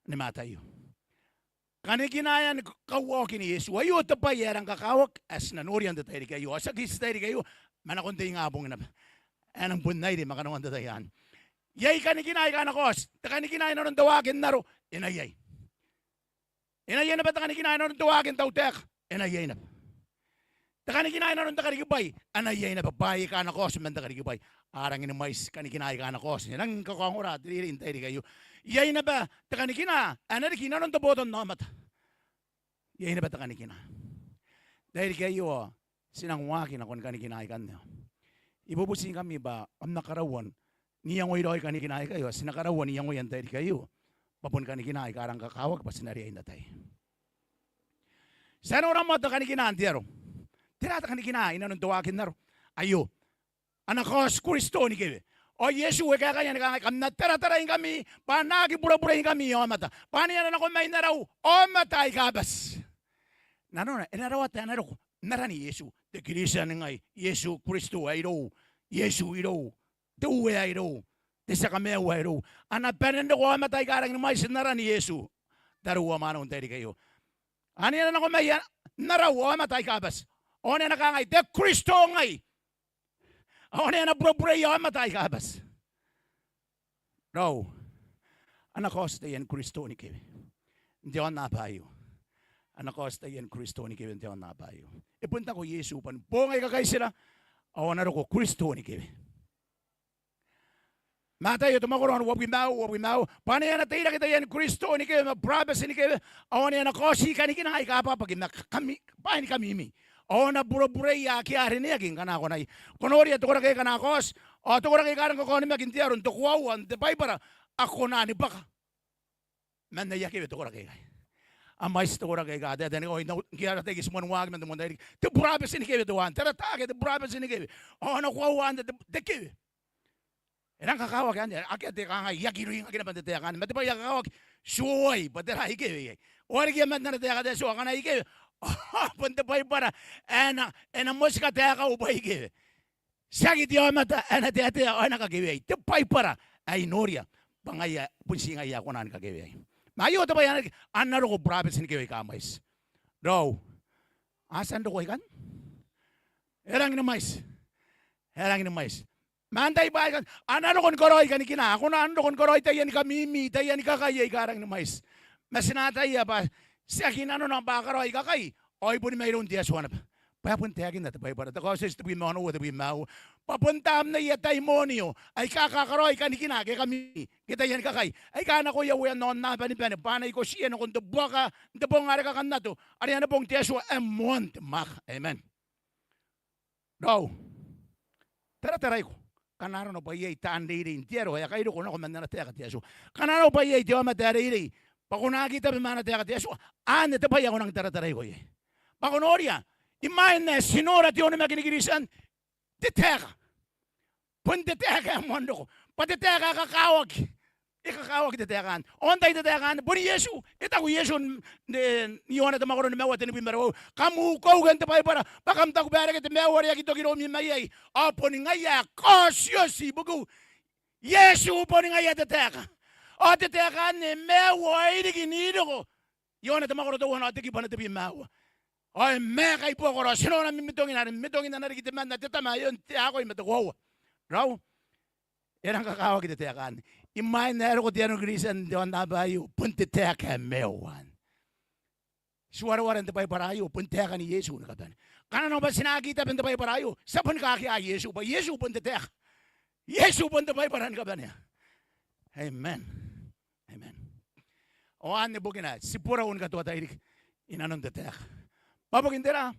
ni Mataio. Kanikinaean kauaokin Iesu. Aio te bwai ae rang kakawaki ae ti na noria n te tairiki aio, ao tiaki te tairiki aio ma nakon te ingabong naba ae nang bon airi ma kanoan te tai anne. Iai kanikina aika a na kaoti. Te kanikina i nanon te waaki n aro e na iai. E na iai naba te kanikina i nanon te waaki n tautaeka, e na iai naba. Te kanikina i nanon te karikibwai a na iai naba, bwa aika a na kaoti man te karikibwai a rangi ni mwaiti. Kanikina aika a na kaoti, e rangi ni kakaongora te reirei n tairiki aio. Iai naba te kanikina ae na riki i nanon te botannaomata, iai naba te kanikina. N tairiki aio ti nang waaki nakon kanikina aikanne. I bubutingkami bwa kam na karaua n iangoi raoi kanikina aikai ao ti na karaua n iangoia n tairiki aio bwa boni kanikina aika rang kakawaki bwa ti na riai n atai. Ti a nora moa te kanikina n te aro. Tera te kanikina i nanon te waaki n aro? Aio, a na kaoti Kristo ni kewe. Ao Iesu e kaekaia ni kangai, kam na tarataraingkami bwa a na aki burabureingkami aomata, bwa ane a na nako mai n arau aomata aika bati. Nanona e na rawata ae na roko n aran Iesu te Kiritian ngai, Iesu Kristo ae irou, Iesu irou, te Uea ae irou, te Tia Kamaiu ae irou. A na bane n roko aomata aika rangi ni mwaiti n aran Iesu tariu ao mwaneu n tairiki aio. Ane a na nako mai n arau aomata aika bati ao ane a na kangai, te Kristo ngai. Ao ane a na burabureia aomata aika bati. Raou, a na kaoti taian Kristo ni kewe n te aonnaba aio. A na kaoti taian Kristo ni kewe n te aonnaba aio. E bon taku Iesu bwa ni boong aika kaitira ao a na roko Kristo ni kewe. Mataio te mwakoro ae uabwi ma aua, uabwi ma aua, bwa ane a na teirake taian Kristo ni kewe ma burabeti ni kewe ao ane a na kaoti kanikina aika abwabwaki ma kami, bwaai ni kamimi. Ao a na burabureia ake a rineaki ngkana a kona iai. Ko noria te koraki aika a na kaoti ao te koraki aika a rang kakaonimaki n te aro n te koaua n te Baibara, a kona ni bwaka man aia kewe te koraki aikai. A mwaiti te koraki aika a taetae ni kaoi, ngke ara tai ke ti moan waaki man te moan tairiki. Te burabeti ni kewe teuana, te rata ake te burabeti ni kewe. Ao a na koaua anne te, te kewe. E rang kakawaki anne, akea te kangai, I aki rungaki naba n te taeka anne. Ma te bwai ae kakawaki, ti uoua bwa tera ae ikewe iai. Ao are kia man ana taeka te Atua, akana ikewe, bon te Baibara ae na, e na motika taekau bwa ikewe. Tiaki te aomata ae na taetae ao e na kakewe iai. Te Baibara ae I noria bwa ngaia, bon ti ngaia ae kona ni kakewe iai. Ma aio te bwai ae na riki, a na roko burabeti ni kewe aika mwaiti. Raou, a tia n roko ikanne? E rangi ni mwaiti. E rangi ni mwaiti. Ma antai bwaai aika a na roko ni karaoi kanikina? A kona n roko ni karaoi taiani kamimi, taiani kakai aika rangi ni mwaiti. Ma ti na ataia bwa tiaki nanona bwa a karaoi kakai ao e boni mairoun te Atua naba. Bwa e bon taekinna te Baibara, te Kaotioti tebwi ma onoua, tebwi ma aua, bwa bon tamneia taimonio aika kakaraoi kanikina ke kamimi ke taiani kakai aika nakoia uean aonnaba ni bane, bwa a na ikotiia nakon te buaka n te bong are kakannato, are ana bong te Atua ae moan te mwaaka. Amen. Raou, tarataraiko. Ngkana arona bwa iai taan reirei n te aro ae a kairoko nako man ana taeka te Atua. Ngkana arona bwa iai te aomata ae reirei bwa ko na aki tabe ma ana taeka te Atua, anne te bwai ae ko nang tarataraiko iai. Bwa ko noria, imwain ae ti nora te onimaki ni Kiritian, te taeka. Bon te taeka ae moan roko. Bwa te taeka ae kakawaki. E kakawaki te taeka anne. Ao antai te taeka anne? Bon Iesu. E taku Iesu n, n, n Ioane te mwakoro nimaua, tenibwi ma ruaiwa: Kam ukeuke n te Baibara, bwa kam taku bwa e reke te maiu are e aki toki iroumi maiai. Ao boni ngaia ae kaotioti ibukiu. Iesu boni ngaia te taeka. Ao te taeka anne e maiu ao e riki n iriko. Ioane te mwakoro teuana, te kibu ae tebwi ma aua. Ao e maeka i buakora, ao ti nora mimitongina, are mimitongina e na riki temanna, te Tama ae e on te akoi ma te koaua. Raou, e rang kakawaki te taeka anne. Imwain ae e roko te aro ni Kiritian n te aonnaba aio, bon te taeka ae maiu anne. Ti wareware n te Baibara aio, bon taeka n Iesu ni kabane. Ngkana arona bwa ti na aki tabe n te Baibara aio, ti a boni kakea Iesu, bwa Iesu bon te taeka. Iesu bon te Baibara ni kabanea. Amen. Amen. Ao anne bukina ae ti borau ni katoa tairiki i nanon te taeka. Bwa bukin tera?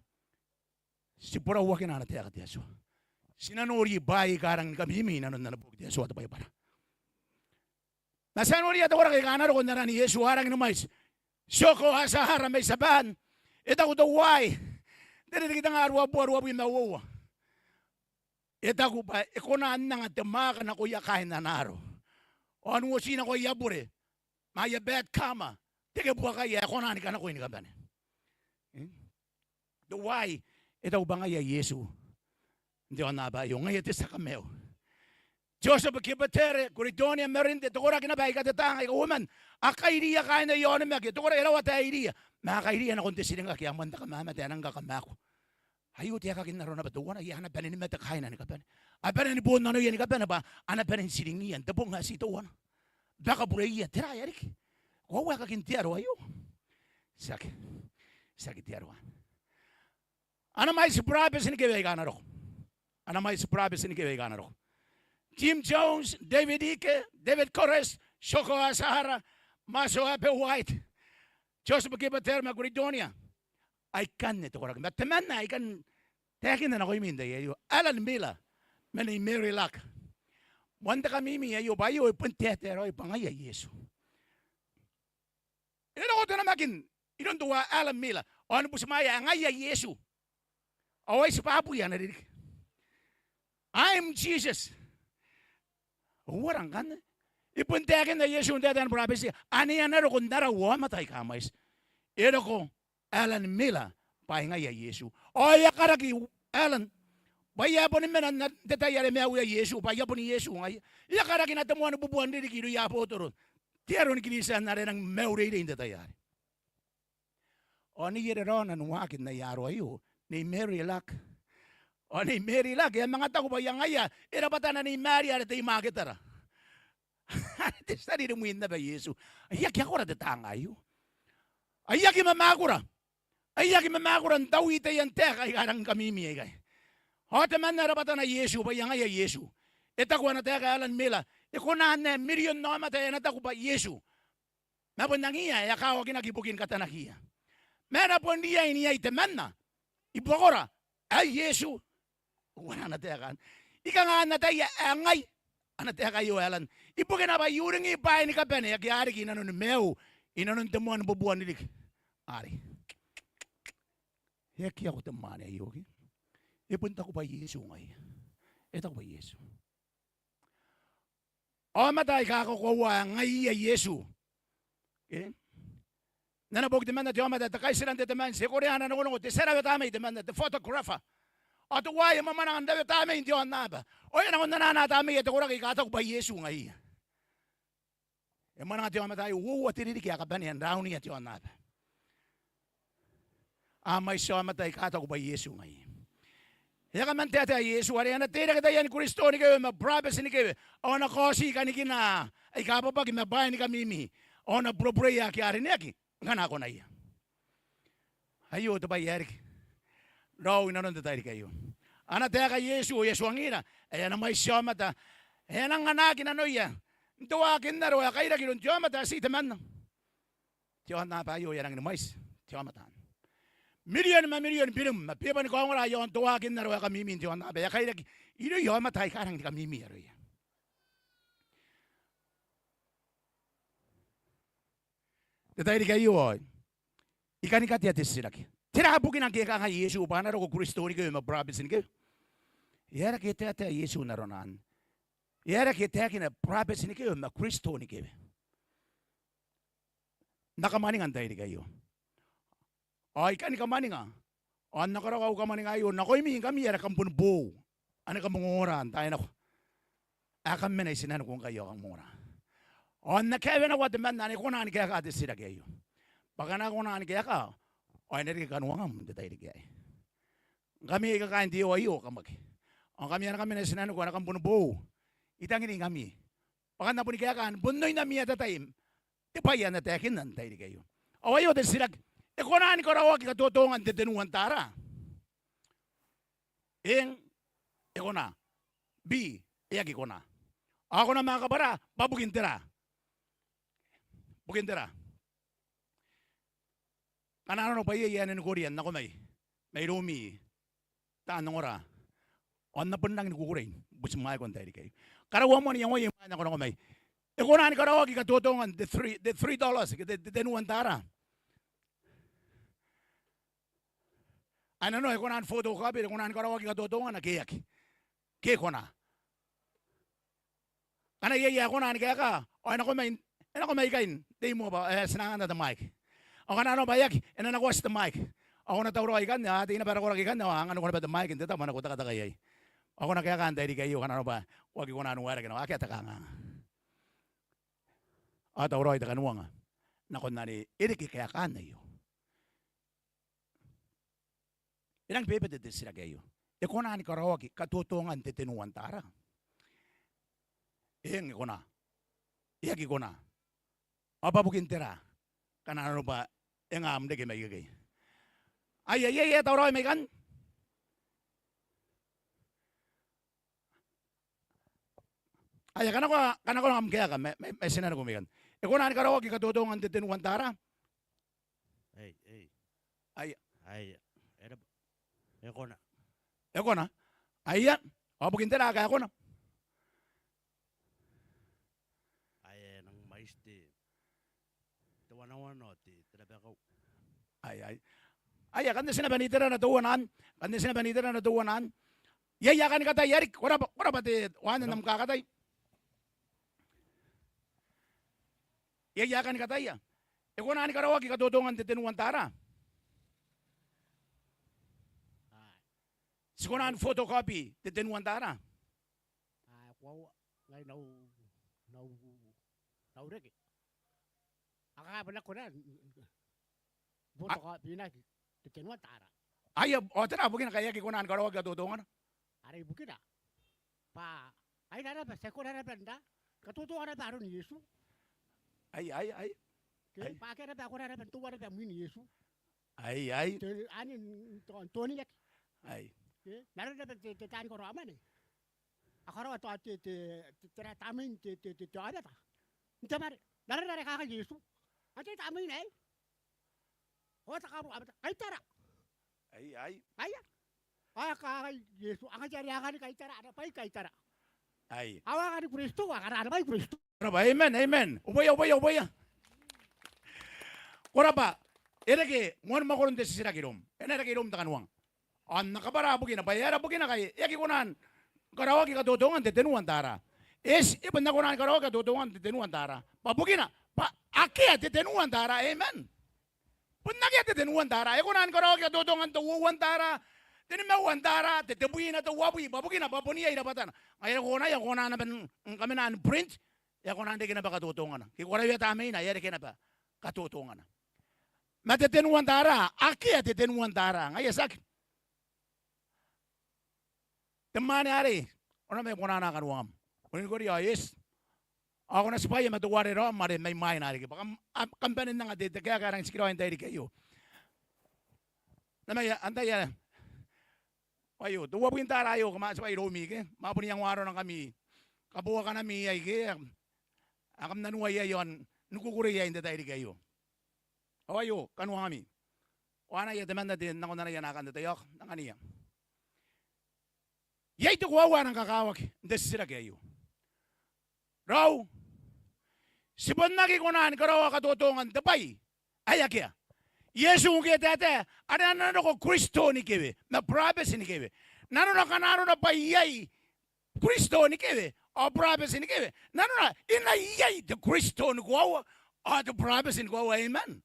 Ti borauakina ana taeka te Atua. Ti na nori bwaai aika rangi ni kamimi i nanon ana boki te Atua te Baibara. Ma ti a noria te koraki aika a na roko n aran Iesu a rangi ni mwaiti. Soko Asahara mai Tiaban, e taku teuaei, n te ririki tengaa ruabubua ruabwi ma uoua, e taku bwa e kona n anga te mwaaka nakoia kaain ana aro ao n uoti nako aia bure ma aia bad karma, te kibu ae e kona ni kanakoi ni kabane. Teuaei, e taku bwa ngaia Iesu n te aonnaba aio, ngaia te tia kamaiu. Joseph Kipatele, Gredonia Merinde, te koraki naba aika te taanga aika uoman, a kairiia kaain aia onimaki, te koraki e rawata ae iriia, ma a kairiia nakon te tiringaki ae moan te kamamate ae nang kakamaaku. Aio te aekaki n aro naba teuana, ae a na bane ni mate kaaina ni kabane. A bane ni bon nanoia ni kabane bwa a na bane n tiringiia n te bong ae ti teuana, bakabureiia, tera ae riki? Koaua aekakin te aro aio? Tiaki, tiaki te aro anne. A na mwaiti burabeti ni kewe aika a na roko. A na mwaiti burabeti ni kewe aika a na roko. Jim Jones, David Icke, David Koresh, Soko Asahara, Masao Applewhite, Joseph Kipatele ma Gredonia. Aikanne te koraki. Ma temanna ae I kan taekinna nakoimi n te tai aio, Alan Miller ma Nei Mary Luck. Moan te kamimi aio bwa aio e bon taetae raoi bwa ngaia Iesu. E roko te namakin iroun teuaei Alan Miller ao ni butimwaea ae ngaia Iesu. Ao ai tibwa bwi ana ririki. "I am Jesus." Uara ngkanne? E bon taekinna Iesu n taetae ni burabeti ane a na roko n ara aomata aika a mwaiti. E roko Alan Miller bwa ai ngaia Iesu. Ao e a karaki Alan bwa e a boni mena n te tai are maiuia Iesu bwa e a bon Iesu ngaia. E a karakina te moan bubua n ririki irouia abotoro, te aro ni Kristian are e nang maiu reirei n te tai arei. Ao neiere raona n waaki n aia aro aio, Nei Mary Luck. Ao Nei Mary Luck e a manga taku bwa ngaia e rabwatana Nei Maria are te I-Maketara are te tia ririmwin naba Iesu. Ai aki akora te taanga aio. Ai aki mamakura. Ai aki mamakura n taui taian taeka aika a rangi ni kamimi aikai. Ao temanna e rabwatana Iesu bwa ngaia Iesu. E taku ana taeka Alan Miller, e kona n ae mirion aomata ae na taku bwa Iesu, ma bon angiia ae a kawakinaki ibukin katanakiia. Ma e na bon riai n iai temanna i buakora ae Iesu. Uara ana taeka anne? I kanga n ataia ae ngai ana taeka aio Alan, ibukina bwa I uringi bwaai ni kabane ake a riki i nanoni maiu, i nanon te moan bubua n ririki arei. E aki ako te mwaane aio ke? E bon taku bwa Iesu ngaia. E taku bwa Iesu. Aomata aika a kakoaua ae ngaiia Iesu. Ke? N ana boki temanna te aomata, te kaitira n te temanti, e korea ana rongorongo, te tia rawata mai temanna, te photographer. Ao teuaei e mwamwananga n rawata mai n te aonnaba. Ao e a nako n anaanata mai te koraki aika a taku bwa Iesu ngaiia. E mwananga te aomata aio, uoua te ririki ae kabanea n raunia te aonnaba. A mwaiti aomata aika a taku bwa Iesu ngaiia. E a kaman taetae Iesu are a na teirake taiani Kristo ni kewe ma burabeti ni kewe, ao a na kaoti kanikina aika bwabwaki ma bwaai ni kamimi, ao a na burebureia ake a rineaki ngkana a konaia. Aio te bwai ae riki raou i nanon te tairiki aio. Ana taeka Iesu, e a tuangira ae a na mwaiti aomata ae a nang anaaki nanoia n te waaki n aro ae kairaki iroun te aomata ae ti temanna. Te aonnaba aio e a rangi ni mwaiti te aomata anne. Mirion ma mirion birim ma bebwa ni kaongora i aon te waaki n aro ae kamimi n te aonnaba ae kairaki irouia aomata aika rangi ni kamimi aroia. Te tairiki aio ao I kani katea te titiraki. Tera bukina ngke e kangai Iesu bwa a na roko Kristo ni kewe ma burabeti ni kewe? E aera ngke e taetae Iesu n arona anne? E aera ngke e taekina burabeti ni kewe ma Kristo ni kewe? N na kamwaninga n tairiki aio. Ao I kani kamwaninga, ao N na karaoa au kamwaninga aio nakoimi ngkami ae kam boni boou, ane kam ongora n taai nako ae kam mena i tinaniku ngkai ao kam ongora. Ao N na kaewenakoa temanna ane e kona ni kaeka te titiraki aio. Bwa ngkana e kona ni kaeka, ao e na reke kanoangam n te tairiki aei. Ngkami aika kaain te eo aio, kam aki. Ao ngkami ane kam mena i tinaniku ane kam boni boou, I tangiringkami bwa kam na boni kaeka ni bon oin ami atatai te bwai ae N na taekinna n tairiki aio. Ao aio te titiraki. E kona ni karaoaki katotongan te tenua n tara? Eng, e kona. B, e aki kona. Ao ko na manga kabwara bwa bukin tera? Bukin tera? Ngkana arona bwa iai ae nanokina n nako mai mairoumi taan ongora, ao N na bon rangi ni kukurei ni butimwaeko n tairiki aio. Karaua moa n iangoia imwain ae ko nako mai. E kona ni karaoaki katotongan te three, te three dollars ke te, te tenua n tara? Ae nanona e kona ni photocopy, e kona ni karaoaki katotongana ke e aki? Ke e kona? Ngkana iai ae kona ni kaeka, ao e nako mai, e nako mai ikai n te I-Mobile, e, ti na anganna te mic. Ao ngkana arona bwa e aki, e na nakoati te mic. Ao ko na tauraoi ikanne, ao a tei naba ara koraki ikanne, ao a anganiko naba te mic n te tabo are ko tekateka iai. Ao ko na kaeka n tairiki aio ngkana arona bwa ko aki kona n uaerakina, ao akea te kanganga. Ao tauraoi te kanuanga nakon are e reke kaekaan aio. E rangi bebete te titiraki aio. E kona ni karaoaki katotongan te tenua n tara? Eng, e kona. E aki kona. Ao bwa bukin tera? Ngkana arona bwa e nga am reke mai ikekei. Aia, aia, aia, tauraoi mai ikanne. Aia, kanakoa, kanakoa am kaeka, ma, ma, ma ti na roko mai ikanne. E kona ni karaoaki katotongan te tenua n tara? Ei, ei. Aia. Aia. E raba. E kona. E kona. Aia. Ao bukin tera ae e kona? Aia, e nang mwaiti te, te wanawana ao te, te rabakau. Aia, aia. Aia, ngkanne ti na bane n iterana teuana anne. Ngkanne ti na bane n iterana teuana anne. Iai ae kan kataia riki, ko raba, ko raba te, ao anne n am kakatai. Iai ae kan kataia. E kona ni karaoaki katotongan te tenua n tara? Ti kona ni photocopy te tenua n tara? Ao koaua, ngai n au, n au, n au reke. Ao kanga bwa N na kona n, n, n photocopy-naki te tenua n tara? Aia, ao tera bukina ngkai e aki kona ni karaoaki katotongana? Are ibukina bwa ngaira naba ti aki kona naba n ra, katotongana naba aron Iesu. Ai, ai, ai. Ke, ai, bwa akea naba ae kona naba n toua naba mwin Iesu. Ai, ai. Te, anne n, n, n toniaki. Ai. Ke, n aron naba te, te taani karaoamwane. A karaoa tao te, te, te, tera, tamnein te, te, te, te aomata n te mwane. N aron are e kangai Iesu, antai tamneina aei? Ao te karo aomata, Kaitara. Ai, ai. Aia. Ao e kangai Iesu, a ngaia are a anganai Kaitara ana bwai, Kaitara. Ai. Ao a anganai Kristo, a kara ana bwai Kristo. Ko raba, amen, amen. Uboia, uboia, uboia. Ko raba, e reke moan mwakoron te titiraki iroum. E na reke iroum te kanuanga. Ao N na kabwara bukina, bwa e aera bukina ngkai e aki kona ni karaoaki katotongan te tenua n tara? Eti, e bon aki kona ni karaoaki katotongan te tenua n tara. Bwa bukina, bwa akea te tenua n tara, amen. Bon akea te tenua n tara. E kona ni karaoaki katotongan te uoua n tara, te nimaua n tara, te tebwina, te uabwi, bwa bukina, bwa bon iai rabwatana. Ngaia are ko kona, e kona naba n, n kamena n print, e kona n reke naba katotongana. Ke ko rawea tamneina, e a reke naba katotongana. Ma te tenua n tara, akea te tenua n tara. Ngaia tiaki. Te mwaane arei, ko na mai konana kanuangam. Ko nikoria, ao eti. Ao ko na tibwaia ma teuare raom are mai mwaina riki. Bwa kam, a, kam bane n anga te, te kaeka ae rangi n tikiraoi n tairiki aio. N na mai, antai ae, aio, te uabwi n tara aio, kam a tibwai iroumi ke? Ma bon iangoa arona ngkami kaboakanami iai ke? Ae kam nanououa iai ao ni kukurei iai n te tairiki aio. Ao aio kanuangami. Ao anaia temanna te, nakon anaia naakan te tai, ao n angania. Iai te koaua ae nang kakawaki n te titiraki aio. Raou, ti bon aki kona ni karaoa katotongan te bwai ae akea. Iesu ngke e taetae, are a na roko Kristo ni kewe ma burabeti ni kewe. Nanona ngkana arona bwa iai Kristo ni kewe ao burabeti ni kewe, nanona e na iai te Kristo ni koaua ao te burabeti ni koaua, amen.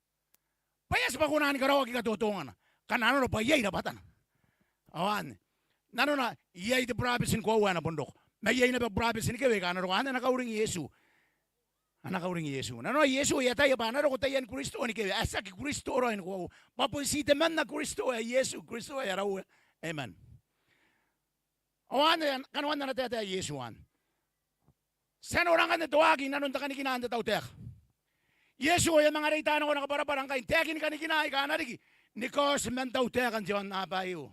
Bwa e a tibwa kona ni karaoaki katotongana ngkana arona bwa iai rabwatana. Ao anne, nanona iai te burabeti ni koaua ae na bon roko, ma iai naba burabeti ni kewe aika a na roko. Anne ana kauring Iesu. Ana kauring Iesu. Nanona Iesu e ataia bwa a na roko taiani Kristo ni kewe ae tiaki Kristo raoi ni koaua, bwa bon ti temanna Kristo ae Iesu Kristo ae ara Uea, amen. Ao anne kanoan ana taetae Iesu anne. Ti a nora ngkanne te waaki inanon te kanikina n te tautaeka. Iesu e a manga reita nako ana kabwarabwara ngkai n taekini kanikina aika a na riki ni kaoti man tautaeka n te aonnaba aio.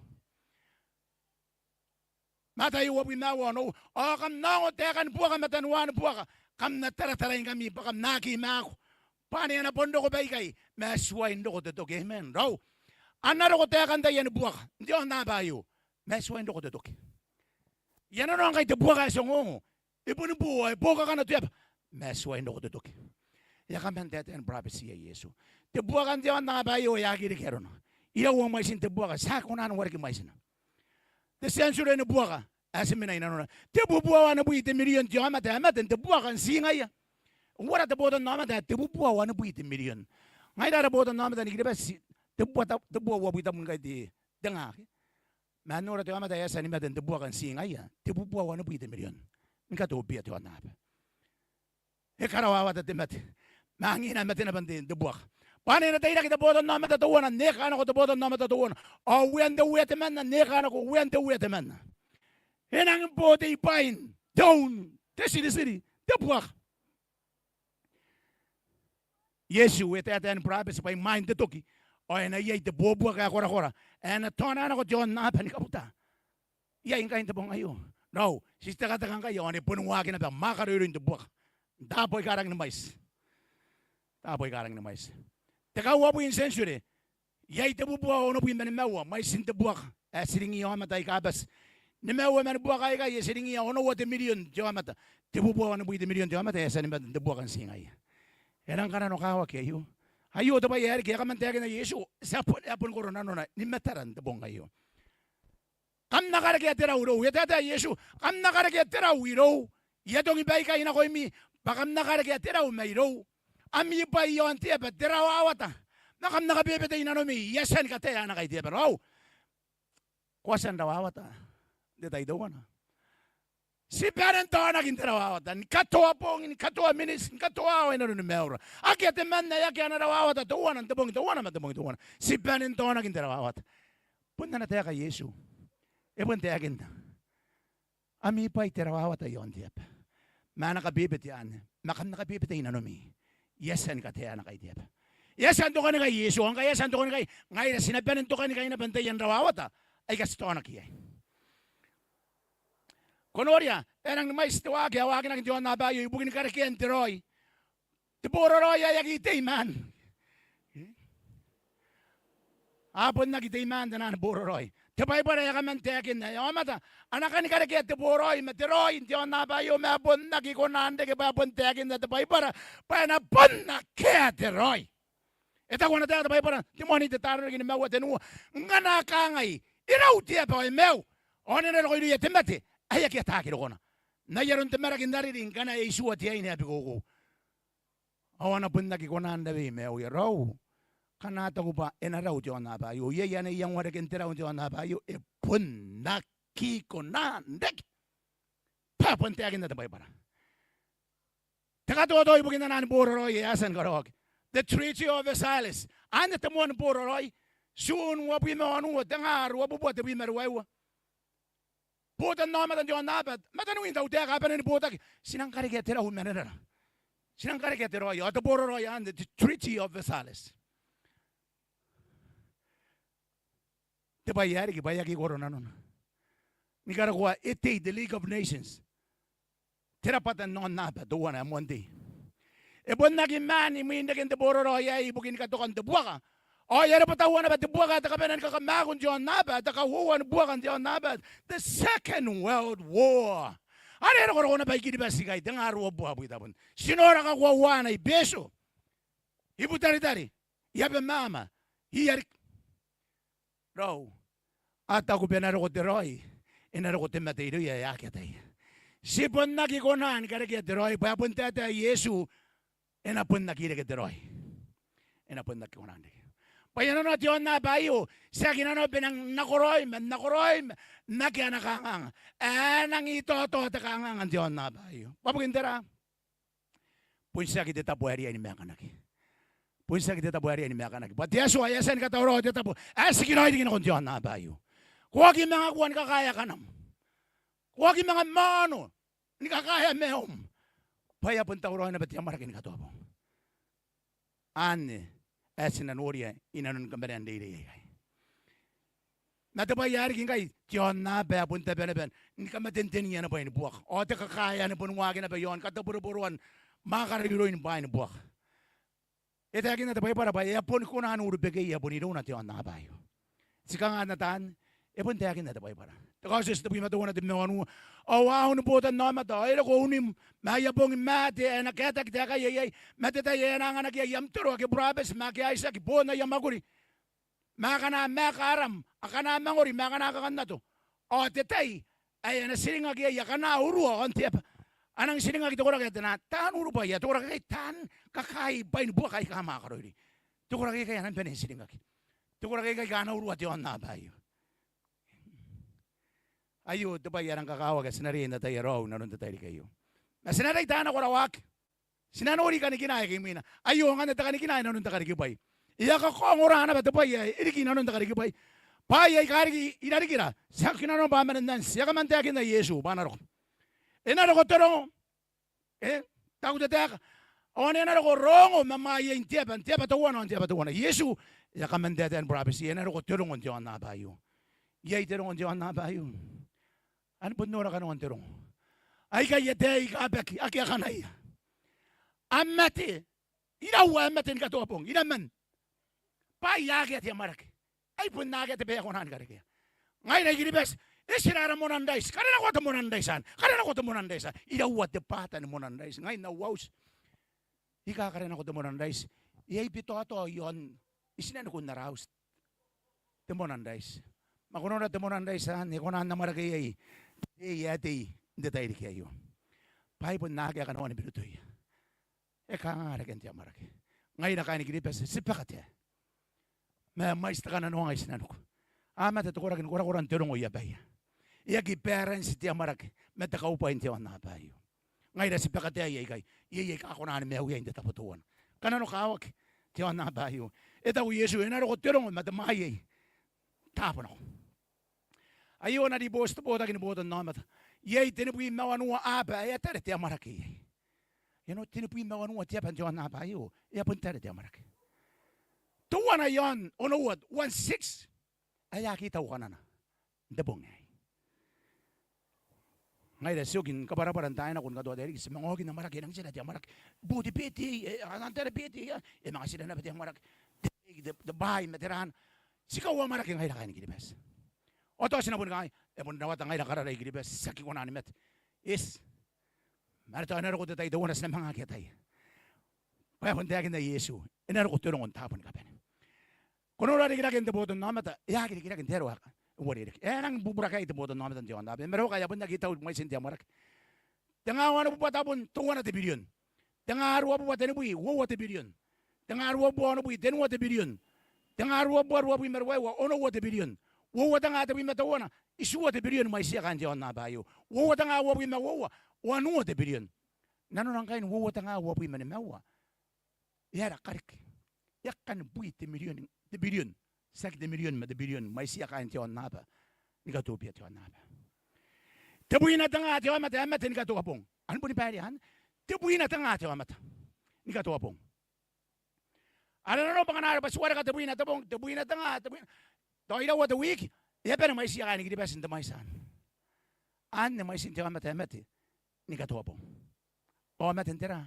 Mataio uabwi ma aua, onoua. Ao kam na ongo taekan buaka ma tanoan buaka, kam na taratarai ngkami bwa kam na aki maaku, bwa ane a na bon roko baikai ma e tuai n roko te toki, amen. Raou, a na roko taekan taiani buaka n te aonnaba aio ma e tuai n roko te toki. E a nanoa ngkai te buaka ae ti ongoongo, e boni bo, e bo kakana te aba, ma e tuai n roko te toki. E a kaman taetae ni burabetiia Iesu. Te buaka n te aonnaba aio e aki reke arona. iraua mwaitin te buaka? Ti aki kona n wareki mwaitina. Te tienture ni buaka ae ti mena inanona, tebubua wanibwi te mirion te aomata ae mate n te buaka n tii ngaia. Uara te botannaomata ae tebubua wanibwi te mirion? Ngaira ara botannaomata ni Kiribati, tebubua, tebubua uabwi tabun ngkai te, te nga, ke? Ma nora te aomata ae a tia ni mate n te buaka n tii ngaia, tebubua wanibwi te mirion. Ni katobibia te aonnaba. E karawawata te mate. Ma angina e mate naba n te, te buaka. Bwa ane e na teirake te botannaomata teuana, n eka nako te botannaomata teuana. Ao uean te uea temanna, n eka nako uean te uea temanna. E nangi n bo tei bwain te un, te tiritiri, te buaka. Iesu e taetae ni burabeti bwa imwain te toki ao e na iai te bobuaka ae korakora ae na taona nako te aonnaba ni kabuta. Iai ngkai n te bong aio. Raou, ti tekateka ngkai ao ane boni waaki naba mwaaka raoiroin te buaka. N taabo aika rangi ni mwaiti. Taabo aika rangi ni mwaiti. Te kauabwi n tienture, iai tebubua onobwi ma nimaua mwaitin te buaka ae tiringiia aomata aika bati. Nimaua man buaka aikai e tiringiia onoua te mirion te aomata. Tebubua wanibwi te mirion te aomata ae a tia ni mate n te buaka n tii ngaia. E rang kananokawaki aio. Aio te bwai ae riki ae kaman taekinna Iesu, ti a bon, e a boni koro nanona ni matara n te bong aio. Kam na karekea te rau irou. E taetae Iesu, kam na karekea te rau irou. I atongi baikai nakoimi bwa kam na karekea te rau mairou. Ami bwai i aon te aba te rawawata, ma kam na kabebete i nanomi, I a tia ni kataea ana kai te aba. Raou, ko a tia n rawawata n te tai teuana? Ti bane n taonaki n te rawawata, ni katoa bong, ni katoa miniti, ni katoa aoa inanoni maiura. Akea temanna ae akea ana rawawata teuana n te bong teuana ma te bong teuana. Ti bane n taonaki n te rawawata. Bon ana taeka Iesu. E bon taekinna, ami bwai te rawawata i aon te aba. Ma ana kabebete anne, ma kam na kabebete i nanomi, I a tia ni kataea ana kai te aba. E a tia n tokanikai Iesu, ao ngkai e a tia n tokanikai, ngaira ti na bane n tokanikai naba n taian rawawata aika ti taonaki iai. Ko noria, e nang ni mwaiti te waaki ae waakinaki n te aonnaba aio ibukin karekean te raoi. Te boraraoi ae aki teimaan. A bon aki teimaan te naan boraraoi. Te Baibara e a kaman taekinna ae aomata a na kani karekea te boraoi ma te raoi n te aonnaba aio, ma e bon aki kona n reke, bwa e bon taekinna te Baibara bwa e na bon akea te raoi. E taku ana taeka te Baibara, Timote te taan riki nimaua te niua, ngkana a kangai, E rau te aba ao e maiu, ao ane e na roko irouia te mate ae aki ataaki rokona n ai aron te maraki n ariri ngkana e itiua te aine ae bikoukou. Ao a na bon aki kona n rawei maiuia. Raou, ngkana a taku bwa e na rau te aonnaba aio, iai ana iango reken te rau n te aonnaba aio? E bon aki kona n reke. Bwa e bon taekinna te Baibara. Te katoto ibukin te naan boraraoi ae a tia ni karaoaki, the Treaty of Versailles. Anne te moan boraraoi, Tun uabwi ma wanua, tengaa ruabubua tebwi ma ruaiwa. Botannaomata n te aonnaba, mataniwin tautaeka a bane ni botaki, ti nang karekea te rau i manerara. Ti nang karekea te raoi, ao te boraraoi anne, the Treaty of Versailles. Te bwai ae riki bwa e aki koro nanona ni karokoa e tei te League of Nations, te rabwata n aonnaba teuana ae moan tei. E bon aki maan imwin reken te boraraoi aei ibukin katokan te buaka. Ao e a rebwetaua naba te buaka ae te kabanea ni kakamaaku n te aonnaba, ae te kauoua ni buaka n te aonnaba, the Second World War. Are e rokoroko naba i Kiribati ikai, tengaa ruabubua abwi tabun. Ti nora kakoauana i Betio, i Butaritari, i Abemama, i Ariki. Raou, a taku bwa e na roko te raoi, e na roko te mate irouia ae aki ataia. Ti bon aki kona ni karekea te raoi, bwa e bon taetae Iesu, e na bon aki reke te raoi. E na bon aki kona n reke. Bwa e a nanona te aonnaba aio, tiaki nanona bwa e nang nakoraoi ma nakoraoi ma n akea ana kanganga. E nang itoto te kanganga n te aonnaba aio. Bwa bukin tera? Bon tiaki te tabo ae riai ni maekanaki. Bon tiaki te tabo ae riai ni maekanaki. Bwa te Atua e a tia ni katauraoa te tabo ae tikiraoi riki nakon te aonnaba aio. Ko aki manga kua ni kakaea kanam. Ko aki manga maono ni kakaea maium. Bwa e a bon tauraoi naba te amwarake ni katoa bong. Anne ae ti na noria i nanon kabanean reirei aikai. Ma te bwai ae riki ngkai, te aonnaba ae bon tabe naba ni kamatentenii ana bwai ni buaka. Ao te kakaea anne bon waaki naba i aon kataboroboroan mwaaka raoiroin bwaai ni buaka. E taekinna te Baibara bwa e a boni kona n urubekeia, e a bon irouna te aonnaba aio. Ti kanga n ataa anne? E bon taekinna te Baibara. Te Kaotioti tebwi ma teuana, tebwi ma wanua. Ao a un botannaomata, ao e roko unim, ma aia bong maate ae na kaetaki taekaia iai, ma te tai ae na anganaki iai am toro ake burabeti ma ake a itiaki boon aia mwakuri. ma akana maaka aram, akana mangori, ma akana kakannato. Ao te tai ae a na tiringaki iai akana urua aon te aba, a nang tiringaki te koraki ae te naan, taan urubwai ae te koraki aikai, taan kakaei bwain buaka aika mwaaka raoiroi. Te koraki aikai a nang bane n tiringaki. Te koraki aikai aika a na urua te aonnaba aio. Aio te bwai ae rang kakawaki ae ti na riai n ataia raou inanon te tairiki aio. Ma ti na reita nako rawaaki. Ti na nori kanikina ae ke imwina. Aio ngkanne te kanikina inanon te karikibwai. E a kakaongora naba te bwai ae e riki inanon te karikibwai. Bwaai aika riki irarikira, tiaki inanon bwa a mwanen anti. E a kaman taekinna Iesu bwa a na roko. E na roko te rongo. E, taku te taeka. Ao ane e na roko rongo ma mwaiei n te aba, n te aba teuana, n te aba teuana. Iesu e a kaman taetae ni burabeti, e na roko te rongo n te aonnaba aio. Iai te rongo n te aonnaba aio. Ane bon nora kanoan te rongo. Aikai ataei aika baki, akea kanaia. A mate. Iraua ae mate ni katoa bong? Iraman? Bwaai akea te amwarake. Ai bon akea te bwai ae kona ni karekea. Ngaira I-Kiribati, e tira ara moan raiti? Karenakoa te moan raiti anne. Karenakoa te moan raiti anne. Iraua te bwata ni moan raiti? Ngai n au auti, I kakarenako te moan raiti. E a bitoatoa iaon itinanikun ara auti te moan raiti. Ma ko nora te moan raiti anne, e kona n amwarake iai te reirei ae tei n te tairiki aio. Bwa ai bon akea kanoan Beretitoia. E kanga reken te amwarake? Ngaira kaain Kiribati, ti bwaka te, ma e mwaiti te kananoanga i tinaniku. A mate te koraki ni korakoran te rongo i abaia. E aki balance te amwarake ma te kaubwai n te aonnaba aio. Ngaira ti bwaka te, aikai, iai aika kona ni maiu iai n te tabo teuana. Kananokawaki te aonnaba aio. E taku Iesu, e na roko te rongo ma te mwaiei. Taabo nako. Aio ana ribooti te botaki ni botannaomata. Iai tenibwi ma wanua aba ae a tare te amwarake iai. E na, tenibwi ma wanua te aba n te aonnaba aio, e a bon tare te amwarake. Teuana iaon onoua, one six, ae a aki tau kanana n te bong aei. Ngaira ti oki ni kabwarabwara n taai nako ni katoa tairiki, ti manga oki n amwarake, e nang tera te amwarake? Bo te bete, e, a nang tara bete, e, e manga tera naba te amwarake? Te, te, te bwai ma te rana. Ti kauamwarake ngaira kaain Kiribati. Ao tao ti na boni kangai, e bon rawata ngaira karara I-Kiribati, ti aki kona ni mate. Eti. Ma are tao e na roko te tai teuana ti na manga aki ataia. Bwa e bon taekinna Iesu, e na roko te rongo n taabo ni kabane. Ko nora rikiraken te botannaomata, e aki rikirake n te aro ae uarereke. E nang bubura kaai te botannaomata n te aonnaba. E maraoka, e a bon aki tau mwaitin te amwarake. Tengaa wanibubua tabun teuana te birion. Tengaa ruabubua tenibwi, uoua te birion. Tengaa ruabubua onobwi, tenua te birion. Tengaa ruabubua ruabwi ma ruaiwa, onoua te birion. Uoua tengaa tebwi ma teuana, itiua te birion mwaitiia kaain te aonnaba aio. Uoua tengaa uabwi ma uoua, wanua te birion. Nanona ngkai n uoua tengaa uabwi ma nimaua, e aera kariki? E a kan bwi te mirion, te birion. Tiaki te mirion ma te birion mwaitiia kaain te aonnaba ni katobibia te aonnaba. Tebwina tengaa te aomata ae mate ni katoa bong. Anne boni bairean. Tebwina tengaa te aomata ni katoa bong. Are nanona bwa ngkana arona bwa ti wareka tebwina te bong, tebwina tengaa, tebwina, tao iraua te wiki, e a bane mwaitiia kaain Kiribati n te mwaiti anne. Anne mwaitin te aomata ae mate ni katoa bong. Ao a mate n tera?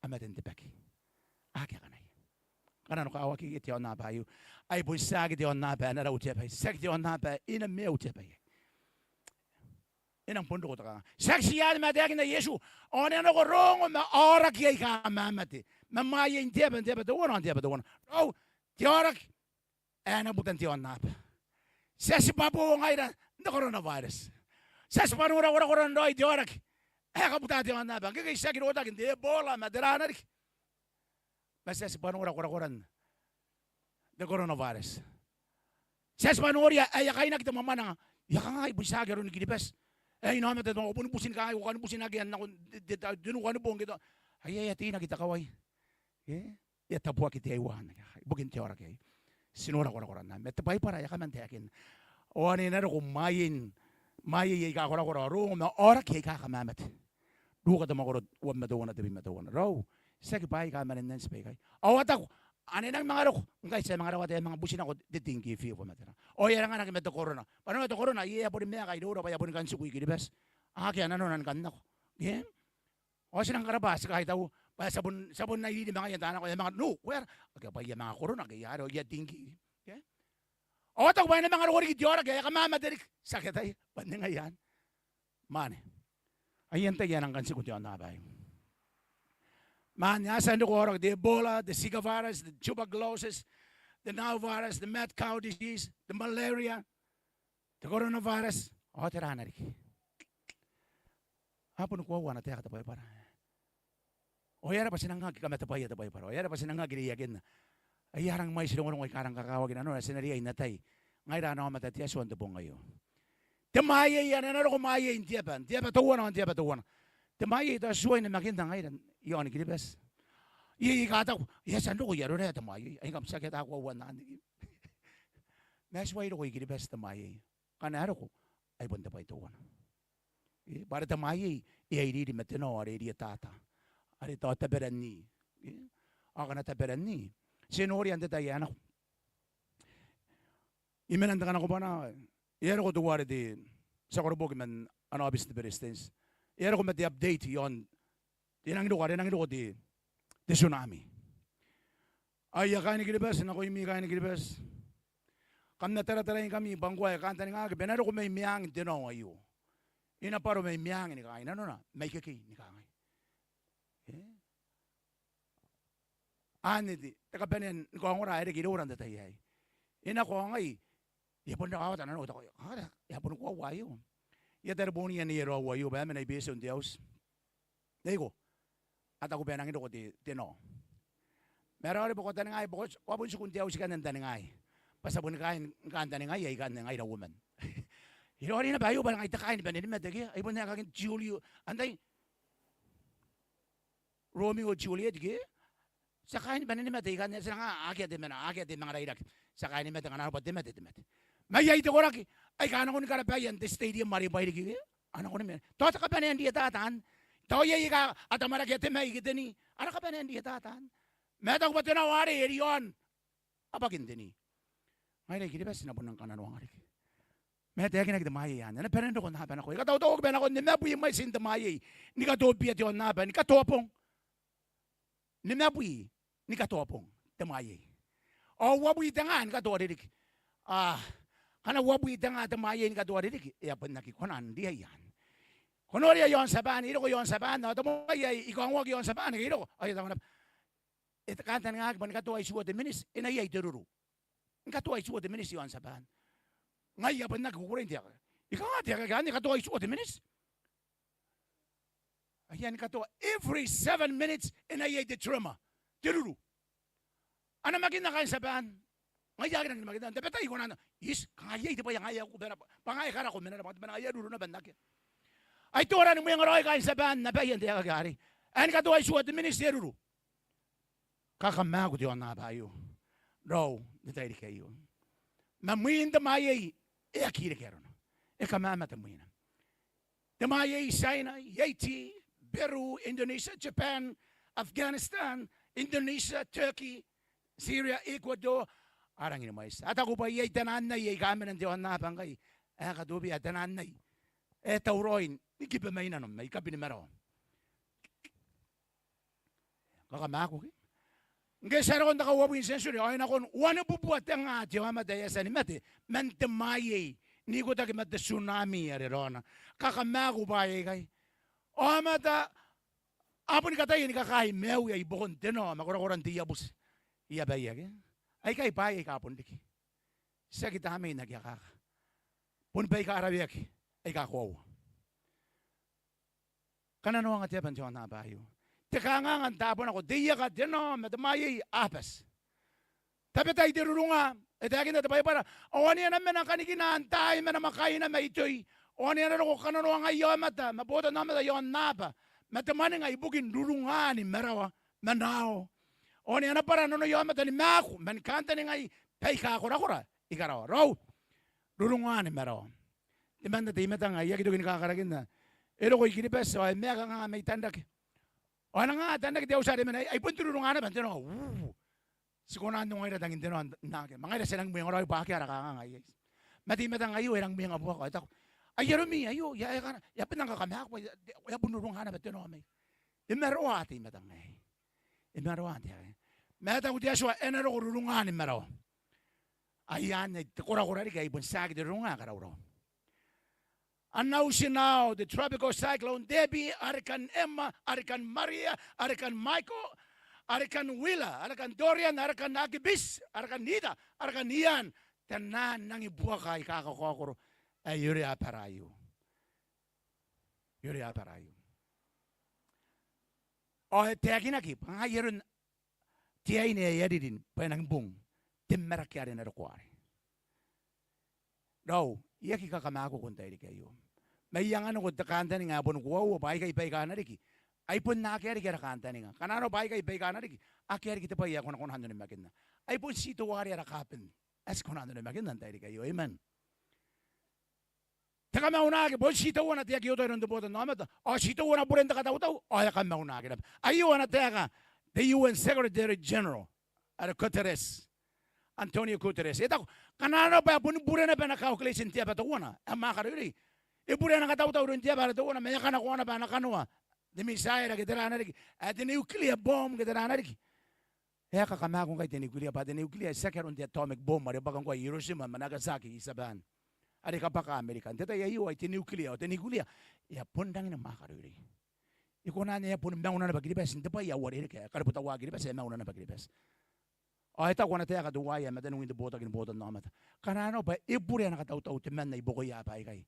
A mate n te baki. Akea kanaia. Kananokawaki te aonnaba aio. Ai bon tiaki te aonnaba ae na rau te aba. Tiaki te aonnaba ae e na maiu te aba. E nang bon roko te kanganga. Tiaki ti anne ma e taekinna Iesu, ao ane e na roko rongo ma aoraki aika kamamate, ma mwaiei n te aba, n te aba teuana, n te aba teuana. Raou, te aoraki ae e na buta n te aonnaba. Ti a tibwa bo ngaira n te coronavirus. Ti a tibwa nora korakoran raoi te aoraki ae kabuta te aonnaba. Ngkekei ti aki rotaki n te Ebola ma tera riki. Ma ti a tibwa nora korakoran te coronavirus. Ti a tibwa noria ae e a kainaki te mwamwananga. E a kangai, bon tiaki aroni Kiribati. Ae inaomata te, ao boni buti ni kangai, ao kani buti n akea n nako te, te, te, te nuka ni bong ke tao. Aia, e a teinaki te kawai. E? E a tabuaki te aiwa anne ibukin te aoraki aei. Ti nora korakoran anne. Ma te Baibara e a kaman taekinna, ao ane e na roko mwaiei, mwaiei aika korakora, ao rongo ma aoraki aika kamamate. Ruka te mwakoro uabwi ma teuana, tebwi ma teuana. Raou, tiaki bwaai aika mwanen anti baikai. Ao a taku, ane e nang manga roko ngkai ti a manga rawata, e a manga buti nako te dengue fever ma tera. Ao e a ranganaki ma te corona. Bwa nanona te corona, e a boni maeka iroura bwa e a boni kan tiku i Kiribati. Akea nanona ni kan nako. Ke? Ao ti nang karabwa, ti kaitau bwa ti a bon, ti a bon iriiri ma ngaia n taai nako, e a manga, no, ko aera? Akea, bwa e a manga corona ke e a aera, e a dengue. Ke? Ao a taku bwa e na manga roko riki te aoraki ae kamamate riki. Ti aki ataia bwa n ningai anne. Mwaane, ai antai ae nang kan tiku n te aonnaba aei? Mwaane, a tia n roko aoraki, te Ebola, te Zika virus, te tuberculosis, te Nile virus, te mad cow disease, te malaria, te coronavirus, ao tera riki. A boni koaua ana taeka te Baibara. Ao e aera bwa ti nang aki kamatebwaia te Baibara? Ao e aera bwa ti nang aki reiakinna? Ai a rangi mwaiti rongorongo aika a rang kakawaki nanona, ti na riai n atai ngaira ana aomata te Atua n te bong aio. Te mwaiei, ane a na roko mwaiei n te aba, n te aba teuana ao n te aba teuana. Te mwaiei tao ti tuai namakinna ngaira iaon Kiribati. Iai aika taku, e a tia n roko i arora te mwaiei. Ai kam, ti aki ata koauan anne. Ma e tuai roko i Kiribati te mwaiei. Ngkana e roko, ai bon te bwai teuana. E, bwa are te mwaiei e a iriiri ma te nao are e rietata, are tao taberan ii. E, ao ngkana taberan ii, ti noria n te tai ae nako, I mena n te kanakobwana, e a roko teuare te tia koroboki man ana aobiti te Beretitenti. E a roko ma te update iaon, e nangi roko, are e nangi roko te, te tsunami. Aia kaaini Kiribati, nakoimi kaaini Kiribati, kam na tarataraingkami bwa ngkoa e kantaningaki bwa e na roko mai meang te nao aio. E na bwaro mai meang ni kangai nanona, mai ikekei ni kangai. E? Anne te, te kabanea ni kaongora ae reke iroura n te tai aei. E na kaongai, e a bon rawawata nanona, ao e taku, "Aa, e a boni koaua aio." I a tarebooniia neiei raou aio bwa e mena i Betio n te auti. Neiko, a taku bwa e nangi roko te, te nao. Ma e raoiroi bwa ko taningai bwa ko a bon tiku n te auti ikanne n taningai. Bwa ti a boni kaain, kaain taningai ikanne ngai, raoi man. I raoiroi naba aio bwa ngai te kaain bane ni mate ke, ai bon aekakin Julio. Antai? Romeo Juliet ke? Ti a kaain bane ni mate ikanne, ti nang akea te mena, akea te manga rairaki. Ti a kaain mate ngkana arona bwa te mate, te mate. Ma iai te koraki aika a nako ni karabaia n te stadium are i Bairiki ke? A nako ni mena. Tao te kabanea n rietata anne. Tao iai aika a tamwarake te mai ke te ni. Ara kabanea n rietata anne. Ma e taku bwa te nao arei e riaon abwakin te ni. Ngaira i Kiribati ti na bon nang kananoanga riki. Ma e taekinaki te mwaiei anne, e na bane n roko n aba nako. E katautauaki bwa e nakon nimabwi mwaitin te mwaiei ni katobibia te aonnaba, ni katoa bong. Nimabwi ni katoa bong te mwaiei. Ao uabwi te nga ni katoa ririki. Aa, ngkana uabwi te nga te mwaiei ni katoa ririki, e a bon aki kona n riai anne. Ko noria iaon Tiaban, e roko iaon Tiaban, ao te mwaiei ae i kaongoaki iaon Tiaban ke e roko, ao e a taku naba, e kantaningaki bwa ni katoa itiua te miniti e na iai te ruru. Ni katoa itiua te miniti iaon Tiaban. Ngai I a bon aki kukurei n te aeka. I kanga te aeka ae ni katoa itiua te miniti? Aia, ni katoa every seven minutes e na iai te tremor, te ruru. A namakinna kaain Tiaban. Ngai I aki rangi ni namakinna. N tabetai I kona n, ish, kanga iai te bwai ae ngaia ae kukurei bwa ngaia e karako mena naba, bwa ngaia e ruru naba n akea. Ai tora ni mwengaraoi kaain Tiaban n abaia n te aeka arei. Ae ni katoa itiua te miniti e ruru. Kakamaaku te aonnaba aio. Raou, n te tairiki aio. Ma mwiin te mwaiei e aki reke arona. E kamamate mwina. Te mwaiei i Tiaina, i Haiti, Peru, Indonesia, Japan, Afghanistan, Indonesia, Turkey, Syria, Ecuador, a rangi ni mwaiti. A taku bwa iai tenannai aika a mena n te aonnaba ngkai ae katobibia, tenannai ae tauraoi ni kiba mai nanom, mai kabin marawa. Kakamaaku ke? Ngke ti a roko n te kauabwi n tienture, ao e nakon wanibubua te nga te aomata ae a tia ni mate man te mwaiei n ikotaki ma te tsunami are raona. Kakamaaku bwaai aikai. Aomata a boni kataia ni kakaai maiuia i buakon te nao ma korakoran te iabuti i abaia ke? Aikai bwaai aika bon riki. Tiaki tamnei n aki akaka. Boni baika a raweaki aika koaua. Kananoanga te aba n te aonnaba aio. Te kanganga n taabo nako, te ieka, te nao ma te mwaiei a bati. Tabetai te rurunga, e taekinna te Baibara, ao ane a na mena kanikina n taai ma namwakaina mai toi, ao ane a na roko kananoangaia aomata ma botanaomata i aonnaba ma te mwaninga ibukin rurunga ni marawa ma nao. Ao ane a na bwara nanoia aomata ni maaku man kantaningai baika korakora i karawa. Raou, rurunga ni marawa. Temanna te I-Matang ae I aki toki ni kakarakinna e roko i Kiribati ao e maeka nganga mai Tanrake. Ao e na nganga Tanrake te auti are e mena iai, ai bon te rurunga naba n te nao. Uu. Ti kona n ongo ngaira tangin te nao n akea. Ma ngaira ti a rangi mwengaraoi bwa akea ara kanganga iai. Ma te I-Matang aio e rangi mwengabuaka ao e taku, ai aromi aio, e a, e a bon nang kakamaaku bwa e a bon rurunga naba te nao mai. E maroa te I-Matang aei. E maroa te aeka. Ma e taku te Atua e na roko rurunga ni marawa. Ai anne te korakora riki ae bon tiaki te rurunga ae karaurau. Announce now the tropical cyclone Debbie, Hurricane Irma, Hurricane Maria, Hurricane Michael, are kan wila, are kan dorian, are kan akibis, are kan ita, are kan ian, taian nangi buaka aika kakaokoro ae e orea abara aio. E orea abara aio. Ao e taekinaki bwa ngaia aron te aine ae e a ririn bwa e nangi bong te maraki are e na roko arei. Raou, I aki kakamaku n tairiki aio. Ma I anganiko te kantaninga ae boni koaua bwa aikai baika a na riki, ai bon akea riki ara kantaninga. Ngkana arona bwa aikai baika a na riki, akea riki te bwai ae ko na kona n onimakinna. Ai bon ti teuare ara kaben ae ti kona n onimakinna n tairiki aio. Amen. Te kamaunaki bon ti teuana te aki oto iroun te botannaomata, ao ti teuana buren te katautau, ao e kamaunaki naba. Aio ana taeka te U N Secretary General, are Guterres, Antonio Guterres. E taku, ngkana arona bwa e boni bure naba ana calculation te aba teuana ae mwaaka raoiroi, e bure ana katautau iroun te aba are teuana, ma e a kanakoa naba ana kanoa te missile ke tera ae na riki, ae te nuclear bomb ke tera ae na riki. E a kakamaku ngkai te nuclear, bwa te nuclear tiaki aron te atomic bomb are bwaka ngkoa i Hiroshima ma Nagasaki i Tiaban, are kabwaka Amerika. N te tai aio ai te nuclear, ao te nuclear e a bon rangi ni mwaaka raoiroi. E kona n, e a boni mauna naba Kiribati n te bwai ae uarereke, ae karebwetauaki Kiribati, e a mauna naba Kiribati. Ao e taku ana taeka teuaei ae mataniwin te botaki ni botannaomata, ngkana arona bwa e bure ana katautau temanna i buakoia aba aikai,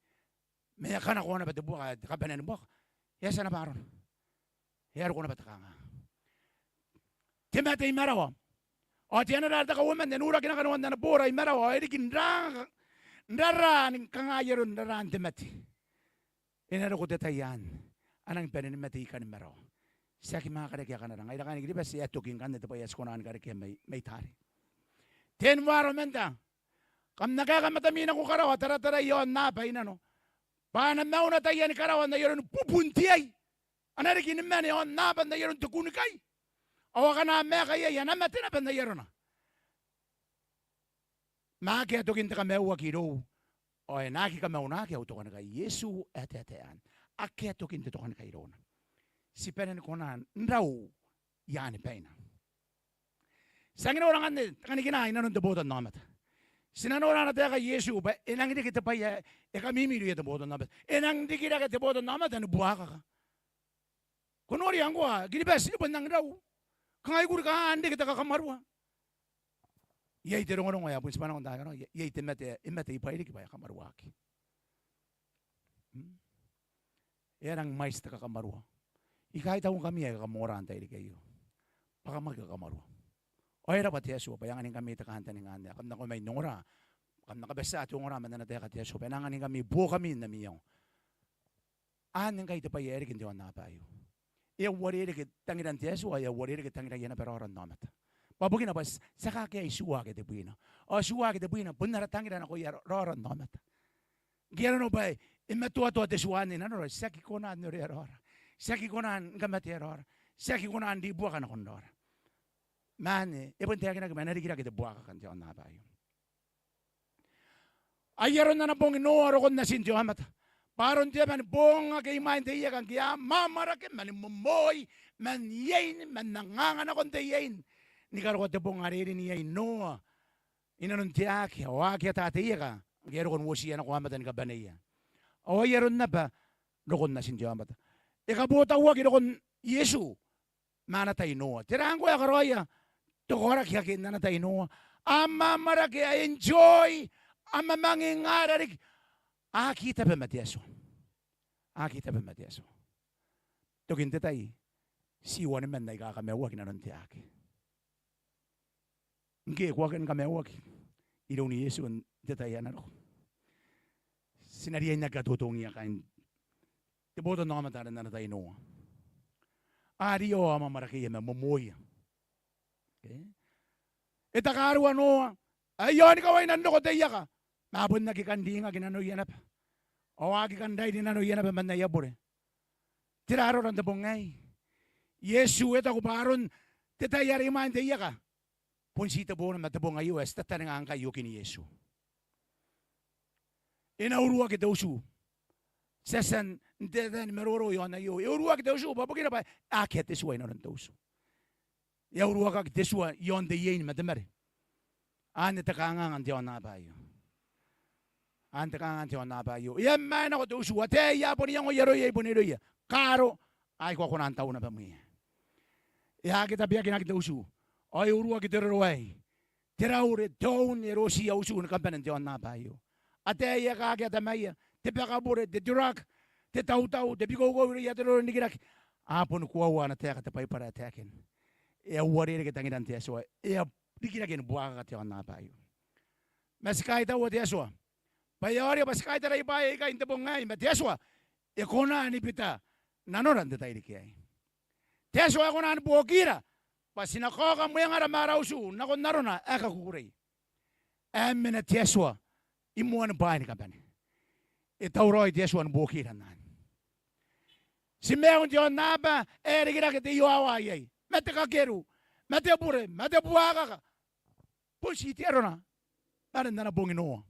ma e a kanakoa naba te buaka ae te kabanea ni buaka, e a tia naba arona. E a roko naba te kanganga. Te mate i marawa. Ao te anera are te kauoman e noraki naba kanoan ana boora i marawa, ao e riki n ra-, n rara ni kanga aron raraan te mate. E na roko te tai anne, a nangi bane ni mate ikanne i marawa. Ti aki mwaaka rake akanara. Ngaira kaain Kiribati e a toki ngkanne te bwai ae ti kona ni karekea mai, mai taari. Te environment, kam na kaeka matami nako karawa, taratarai aonnaba i nano, bwa a na mauna taiani karawa n ai aron bubun te ai. A na riki ni mane aonnaba n ai aron te kunnikai, ao akana maeka iai a na mate naba n ai arona. Ma akea tokin te kamaiuaki irou, ao e na aki kamaunaki au tokanikai. Iesu ae taetae anne. Akea tokin te tokanikai irouna. Ti bane ni kona n rau i aani baina. Ti a nangi nora ngkanne te kanikina i nanon te botannaomata. Ti na nora ana taeka Iesu bwa e nangi reke te bwai ae e kamimi irouia te botannaomata. E nangi rikirake te botannaomata ni buakaka. Ko noria ngkoa, Kiribati e bon nangi rau. Kanga I kuri kaain reke te kakamarua. Iai te rongorongo ae a bon tibwa nako n taai akekei, iai te mate, e mate i Bairiki bwa e a kamaruaki. Mm. E a rangi mwaiti te kakamarua. I kaitau ngkami aika kam ongora n tairiki aio bwa kam aki kakamarua. Ao e rabwa te Atua bwa e anganingkami te kantaninga anne. Kam na kaomai n ongora, kam na kabatia te ongora man ana taeka te Atua bwa e na anganingkami buokami n ami iango. Anne ngkai te bwai ae reke n te aonnaba aio. E a uarereke tangiran te Atua, e a uarereke tangiraia naba raora n aomata. Bwa bukina bwa ti, ti a kakea itiua ake tebwina. Ao itiua ake tebwina bon ara tangira nakoia ra-, raora n aomata. Ngke arona bwa e matoatoa te tua anne i nanora, ti aki kona n orea raora. Ti aki kona ni kamatea raora. Ti aki kona n ribuaka nakon raora. Ma anne e bon taekinaki bwa e na rikirake te buakaka n te aonnaba aio. Ai aron ana bong Noa rokon natin te aomata. Bwa aron te aba ni bong ake imwain te ieka ngke a amwamwarake mani momoi, man iein, man anganga nakon te iein, ni karokoa te bong are e rin iai Noa i nanon te aake, ao a aki ata te ieka ngke e roko n uotiia nako aomata ni kabaneia. Ao ai aron naba rokon natin te aomata. E kabotauaki rokon Iesu ma ana tai Noa. Tera ngkoa ae karaoia te koraki ake n ana tai Noa? A amwamwarake, a enjoy, a mamangi ngaira riki. A aki tabe ma te Atua. A aki tabe ma te Atua. Tokin te tai, ti waniman aika kamaiuaki i nanon te aake. Ngke ko a kan kamaiuaki iroun Iesu n te tai ae na roko, ti na riai n aki katotongiia kaain te botannaomata are n ana tai Noa. A riao amwamwarakeia ma momoia. Okay? E takarua Noa ae i aoni kawaina n roko te ieka, ma a bon aki kan ringaki nanoia naba. Ao a aki kan rairi nanoia naba man aia bure. Tera raora n te bong aei? Iesu e taku bwa aron te tai are imwain te ieka bon ti tebona ma te bong aio ae ti tataninga ngkai i okin Iesu. E na uruaki te utu. Ti a tia n taetae ni maroro i aon aio. E uruaki te utu bwa bukina bwa e akea te tua i nanon te utu. E a uruakaki te tua i aon te iein ma te mare. Anne te kanganga n te aonnaba aio. Anne te kanganga n te aonnaba aio. E a mwaai nako te utu, ataei a bon iangoia, aroia a bon iroia. Kaaro ae ko a kona n tau naba mwiia. E aki tabeakinaki te utu. Ao e uruaki te roro aei. Te raure, te oun, e rotiia utu ni kabanen te aonnaba aio. Ataei aika akea tamaia, te bakabure, te drug, te tautau, te bikoukou irouia te roro n rikirake. A boni koaua ana taeka te Baibara ae taekin. E a uarereke tangiran te Atua. E a rikirake ni buakaka te aonnaba aio. Ma ti kaitaua te Atua bwa e aoria bwa ti kaitarai bwaai aikai n te bong aei, ma te Atua e kona ni bita nanora n te tairiki aei. Te Atua e kona ni buokira bwa ti na kaoka mwengara ma ara utu nakon arona ae kakukurei. E mena te Atua i moani bwaai ni kabane. E tauraoi te Atua ni buokira n anne. Ti maiu n te aonnaba ae rikirake te iowawa iai, ma te kakeru, ma te bure, ma te buakaka. Bon ti te arona ma are n ana bong Noa.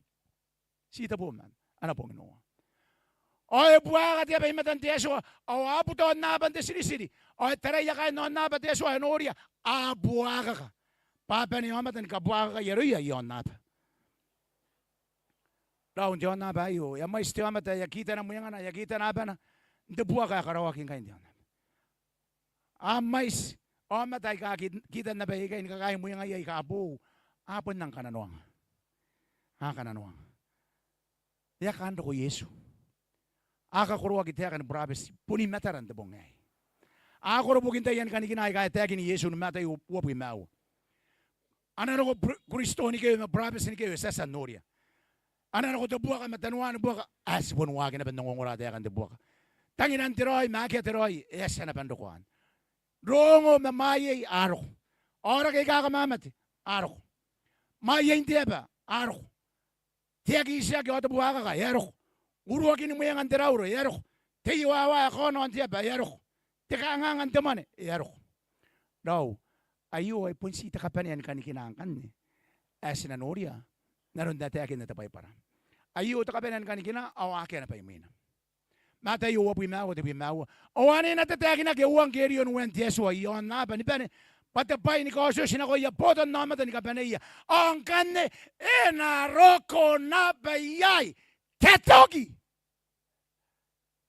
Ti te bong ma ana bong Noa. Ao e buakaka te aba i matan te Atua, ao a buta aonnaba n te tiritiri. Ao e taraia kaain aonnaba te Atua, e noria, a buakaka. Bwa a bane aomata ni kabuakakaia aroia aia aonnaba. Raou, n te aonnaba aio, e a mwaiti te aomata ae e a kitana mwengana, e a kitana abana n te buaka ae karaoaki ngkai n te aonnaba. A mwaiti aomata aika ki-, kitan abaia aikai ni kakaei mwengaia aika boou. A bon nang kananoanga. A kananoanga. E a kaan roko Iesu. A kakoroaki taeka ni burabeti bon i matara n te bong aei. A koro bukin taian kanikina aika e taekin Iesu ni Mataio uabwi ma aua. A na roko bur-, Kristo ni kewe ma burabeti ni kewe, ti a tia n noria. A na roko te buaka ma tanoani buaka, ae ti boni waaki naba n ongongora taekan te buaka. Tangiran te raoi ma akea te raoi, e a tia naba n roko anne. Rongo ma mwaiei, a roko. Aoraki aika kamamate, a roko. Mwaiei n te aba, a roko. Te aki itiaki ao te buakaka, e a roko. Uruakin mwengan te rauro, e a roko. Te iowawa ae kaonao n te aba, e a roko. Te kanganga n te mwane, e a roko. Raou, aio ai bon ti te kabanea ni kanikina ngkanne ae ti na noria n aron ae taekinna te Baibara. Aio te kabanea ni kanikina, ao akea naba imwina. Mataio uabwi ma aua, tebwi ma aua. Ao anne e na tataekinaki euangkerio n uean te Atua i aonnaba ni bane, bwa te bwai ni kaotioti nakoia botannaomata ni kabaneia. Ao ngkanne e na roko naba iai te toki.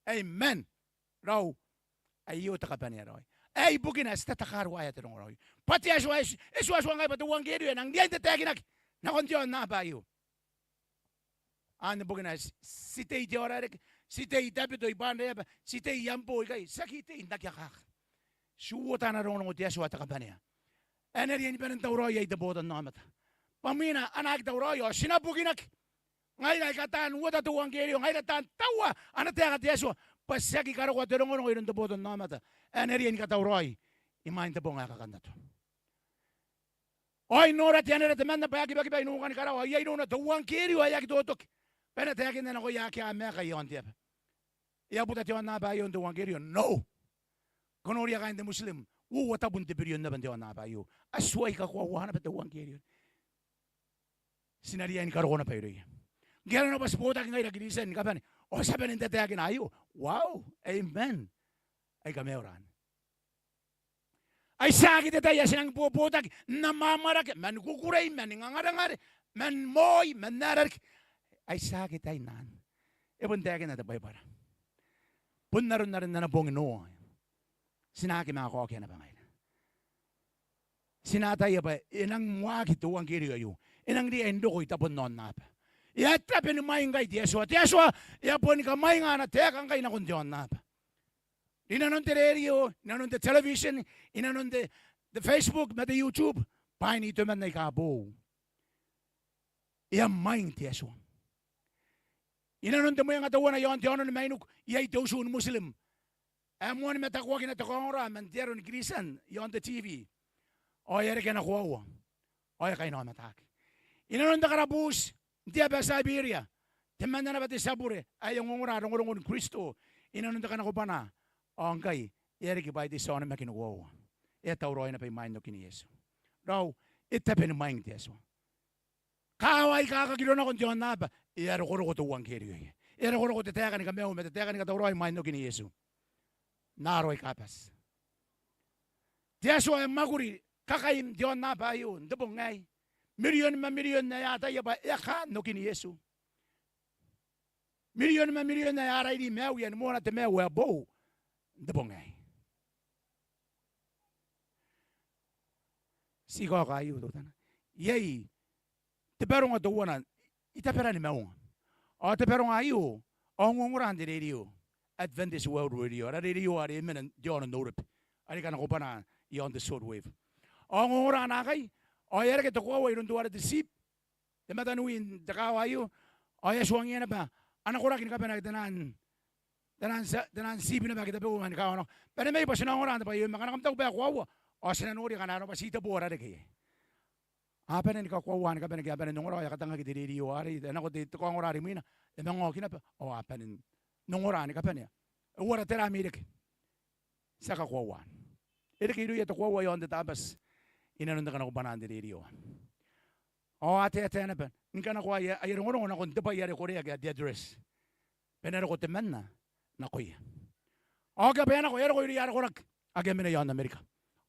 Amen. Raou, aio te kabanea raoi. Ae ibukina ae ti tatakaruaea te rongorongo aio. Bwa te Atua e ti-, e tuatua ngkai bwa te euangkerio e nang riai n tataekinaki nakon te aonnaba aio. Anne bukina ae ti, ti tei te aora reke, ti tei Tabito i Banraeaba, ti tei Ambo ikai, ti aki tei n aki akaka. Ti uota ana rongorongo te Atua te kabanea ae e na riai ni bane n tauraoi iai te botannaomata. Bwa imwina a na aki tauraoi, ao ti na bukinaki. Ngaira aika taan uota te euangkerio, ngaira taan taua ana taeka te Atua, bwa ti aki karokoa te rongorongo iroun te botannaomata ae e na riai ni katauraoi imwain te bong ae kakannato. Ao I nora te anera temanna bwa e aki bakibai n ukani karawa, ao iai irouna te euangkerio ae aki totoki, bwa e na taekinna nakoia ake a maeka i aon te aba. E a buta te aonnaba aio n te euangkerio? No. Ko noria kaain te Muslim, uoua tabun te birion naba n te aonnaba aio. A tuai kakoaua naba te euangkerio. Ti na riai ni karokoa naba irouia. Ngke arona bwa ti botaki ngaira Kristian ni kabane, ao ti a bane n tataekina aio. Wow, amen. Ai kamaiu raanna. Ai tiaki te tai ae ti nang bobotaki n amwamwarake, man kukurei, man ngangarengare, man moi, man ae rariki. Ai tiaki tai n anne. E bon taekinna te Baibara, bon aron are n ana bong Noa ti na aki manga kaokia naba ngaira. Ti na ataia bwa e nang waaki te euangkerio aio, e nang riai n roko i tabon aonnaba. E a tabe ni mwaing ngkai te Atua. Te Atua e a boni kamwainga ana taeka ngkai nakon te aonnaba. Inanon te rerio, inanon te television, inanon te, te Facebook ma te YouTube, bwaai n itoman aika boou. E a mwaing te Atua. Inanon te mwenga teuana i aon te aono ni Mainiku, iai te utu ni Muslim ae moan matakuakina te kaongora man te aro ni Kristian i aon te TV. Ao e a reke ana koaua, ao e kainaomataki. Inanon te karabuuti n te aba ae Siberia, temanna naba te tia bure ae e ongongora rongorongon Kristo inanon te kanakobwana. Ao ngkai e a riki bwaai te tia onimaki ni koaua, e a tauraoi naba imwain okin Iesu. Raou, e tabe ni mwaing te Atua. Kaawa aika kakiro nakon te aonnaba, e a rokoroko te euangkerio aei. E a rokoroko te taeka ni kamaiu ma te taeka ni katauraoi imwain okin Iesu n aro aika bati. Te Atua e mwakuri kakain te aonnaba aio n te bong aei. Mirion ma mirion ae a ataia bwa e a kaan okin Iesu. Mirion ma mirion ae a rairi maiuia ni moana te maiu ae boou n te bong aei. ti kaoka aio teutana. Iai te baronga teuana i taberan maunga. Ao te baronga aio, ao n ongora n te radio, Adventist World Radio, ara radio are e mena n te aono n Europe, are kanakobwana iaon te shortwave. Ao n ongora naakai, ao e a reke te koaua iroun teuare te chief, te mataniwi n te kaawa aio, ao e a tuangiia naba ana koraki ni kabane ake taian, taian, taian chief naba ake tabeua ni kaawa nako. Bane mai bwa ti na ongora n te bwai aio, ma ngkana kam taku bwa e koaua, ao ti na noria ngkana arona bwa ti tebo ara reke iai. A bane ni kakoaua ni kabane ke a bane n ongora, ao e a katangaki te radio arei, e nako te, te kaongora are imwina, e manga oki naba, ao a bane n ongora ni kabane. E uara tera ami reke? Ti a kakoaua. E reke irouia te koaua iaon te Tabati, inanon te kanakobwana n te radio. Ao a taetae naba ni kanakoa aia, aia rongorongo nakon te bwai are koreaki ae te address. Bwa e na roko temanna nakoia. Ao ngke a bae nako, e a roko irouia ara koraki ake a mena iaon Amerika.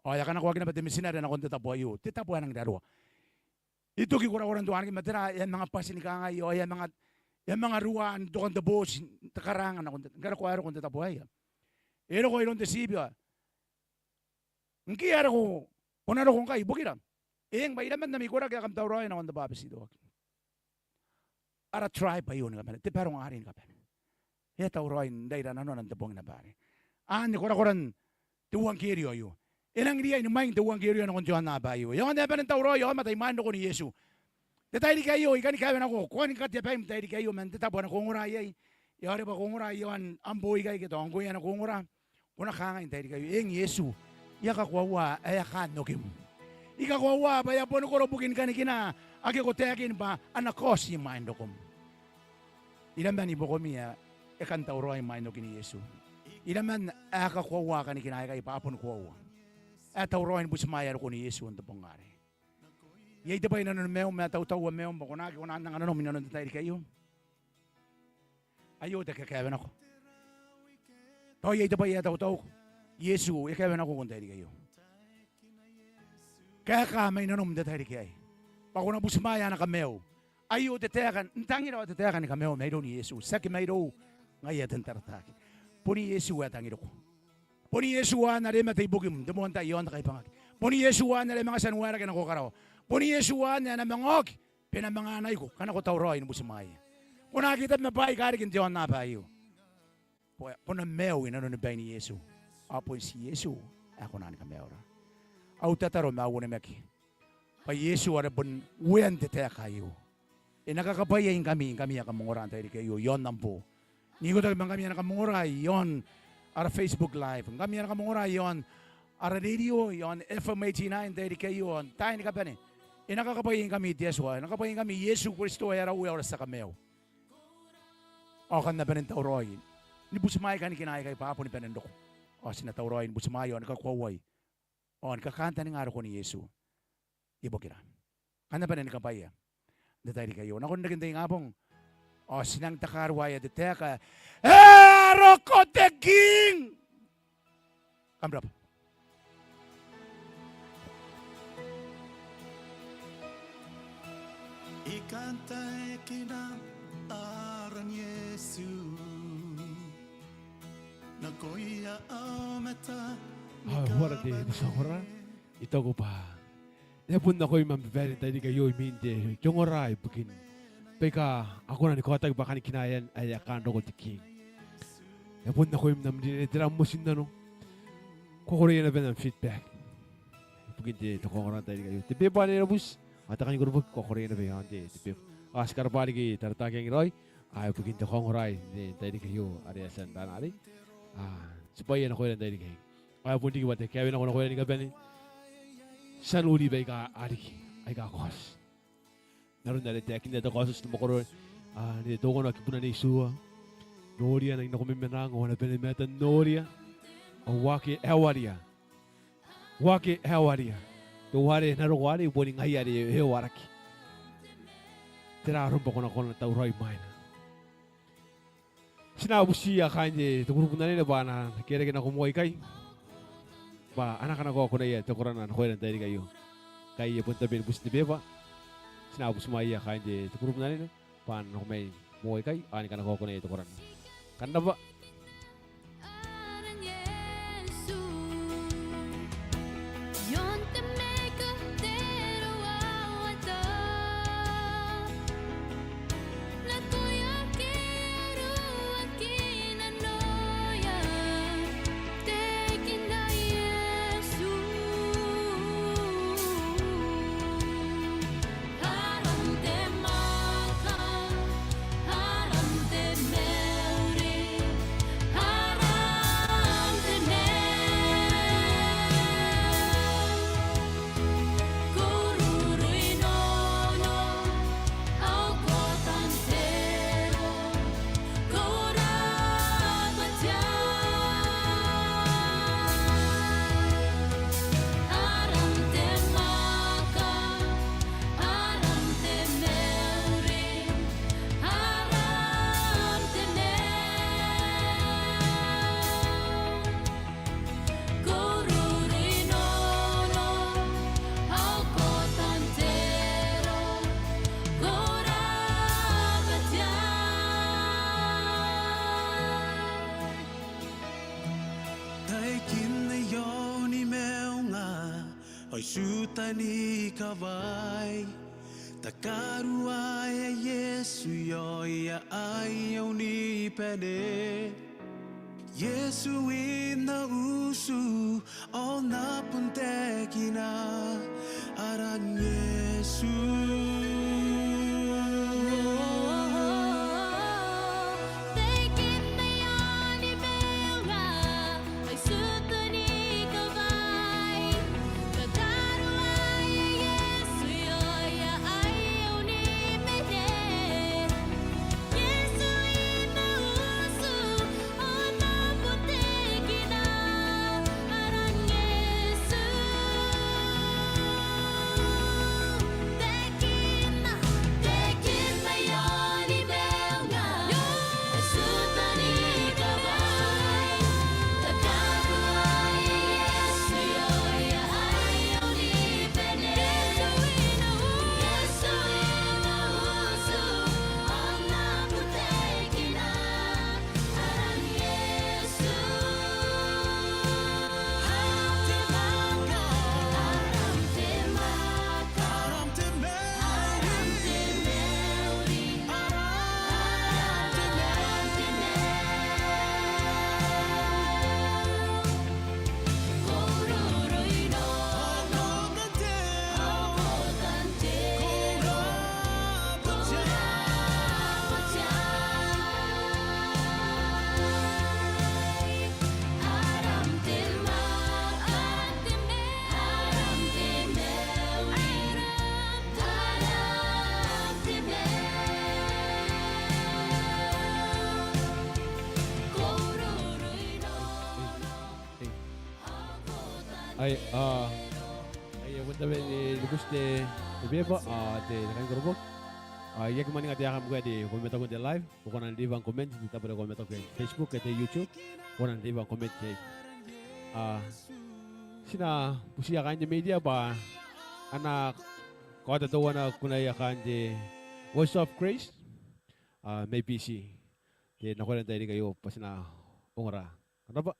Ao e a kanakoaki naba te mitinare nakon te tabo aio, te tabo ae rangi n raroa. E toki korakoran tuaniki ma tera, e a manga bati ni kangai, ao e a manga, e a manga rua n tokan te booti, te karaanga nakon te, ngkana ko a roko n te tabo aei. E roko iroun te chief, ao ngke e a roko, ko na roko ngkai ibukira? Eng, bwa iraman ami koraki ae kam tauraoi nakon te bwabetitoaki? Ara tribe aio ni kabane, te baronga arei ni kabane. E a tauraoi n raira nanona n te bong naba arei. Anne korakoran te euangkerio aio. E rangi n riai ni mwaing te euangkerio nakon te aonnaba aio. E aonga n bane n tauraoi aomata imwain rokon Iesu. Te tairiki aio, I kani kawenako, ko kani katea baim n te tairiki aio man te tabo ae ko ongora iai. E aera bwa ko ongora iaon am boo ikai ke tao ngkoe ae ko ongora. Ko na kangai n te tairiki aio, eng Iesu, I a kakoaua ae e a kaan okim. I kakoaua bwa e a boni koro bukin kanikina ake ko taekin bwa a na kaoti imwain rokom. Iraman ibuakomi ae e kan tauraoi imwain okin Iesu? Iraman ae e kakoaua kanikina aikai bwa a boni koaua, ae e tauraoi ni butimwaea rokon Iesu n te bong arei? Iai te bwai inanoni maium ae e tautaua maium bwa ko na aki kona n anga nanom inanon te tairiki aio? Aio te kakaewenako. Tao iai te bwai ae e tautauko? Iesu e kaewenakoiko n te tairiki aio. Kaeka mai nanom n te tairiki aei bwa ko na butimwaea ana kamaiu. Aio te taeka n tangira ao te taeka ni kamaiu mairoun Iesu. Tiaki mairou, ngaia te n tarataki. Bon Iesu ae tangiriko. Bon Iesu anne are e mate ibukim n te moan tai iaon te kaibangaki. Bon Iesu anne are e manga tia ni waerake nako karawa. Bon Iesu anne ae na manga oki bwa e na manga anaiko ngkana ko tauraoi ni butimwaea. Ko na aki tabe ma bwaai aika riki n te aonnaba aio. Ko, ko na maiu inanoni bain Iesu. Ao bon ti Iesu ae kona ni kamaiura. Au tataro ma au onimaki bwa Iesu are bon uean te taeka aio, e na kakabwaiaingkami, ngkami ae kam ongora n te tairiki aio iaon am boo. N ikotaki ma ngkami ae kam ongora iaon ara Facebook Live, ngkami ae kam ongora iaon ara radio, iaon F M eighty-nine n te tairiki aio, n taai ni kabane. E na kakabwaiaingkami te Atua, e na kakabwaiaingkami Iesu Kristo ae ara Uea ao ara Tia Kamaiu. Ao kam na bane n tauraoi ni butimwaea kanikina aikai bwa a boni bane n roko. Ao ti na tauraoi ni butimwaea ao ni kakoauai ao ni kakantaninga rokon Iesu ibukira. Kam na bane ni kabwaia n te tairiki aio nakon reken te ingabong. Ao ti nang takaruaea te taeka ae e roko te King. Kam rabwa. I kantaekina aran Iesu nakoia aomata ni kabane. Ao e uara te, te tia ongora? I taku bwa e a bon nakoim am babaire n te tairiki aio imwin te ongora ibukin baika a kona ni kaotaki bwa kanikinaean ae e a kaan roko te King. E a bon nakoim n am rinerine, te ram motinnano. Ko a koroia naba n am feedback ibukin te, te kaongora n te tairiki aio. Te beba anne e na buti, ao te kani koroboki ko a koroia naba iaon te, te beba. Ao ti karabwa riki Taratara Kangiraoi, ao ibukin te kaongora n te, n te tairiki aio are e a tia n rana arei. Ao ti bwaia nakoira n te tairiki aei. Ao e bon riki bwa te kaewenako nakoira ni kabane. Ti a nori baika a riki aika kaoti. N aron are e taekinna te kaotioti ni mwakoro, ao n te tokona kibuna n itiua. Noria, N nang nako mai mwaangau, ao a na bane ni mataata n noria, ao waaki ae waria. Waaki ae waria. Teuare e na roko arei boni ngaia are e waraki. Tera arom bwa ko na kona n tauraoi imwaina? Ti na butiia kaain te, te kurubu n anene bwa a na kerake nako moa ikai bwa a na kanakoa konaia te korana nakoira n te tairiki aio. Ngkai e bon tabe ni buti te beba, ti na butimwaeia kaain te, te kurubu n anene bwa a na nako mai moa ikai ao ni kanakoa konaia te korana. Kam rabwa. Aran Iesu, iaon te maeka, te ni kawai. Takaruaea Iesu, ioia aio ni bane. Iesu i na utu, ao N na bon taekina aran Iesu. Ai, a, ai, e, bon tabe ni, ni bubuti te, te beba, a, te, te kain koroboki. A, I aki mwaninga te aeka ngkoa are ko mataku n te live, ko kona n leave am comment n te tabo are ko mataku n Facebook ke te YouTube, ko kona n leave am comment iai. A, ti na butiia kaain te media bwa a na kaota teuana kunaia kaain te Voice of Christ, a, mai Biti. Te nakoira n tairiki aio bwa ti na ongora. Ko rabwa.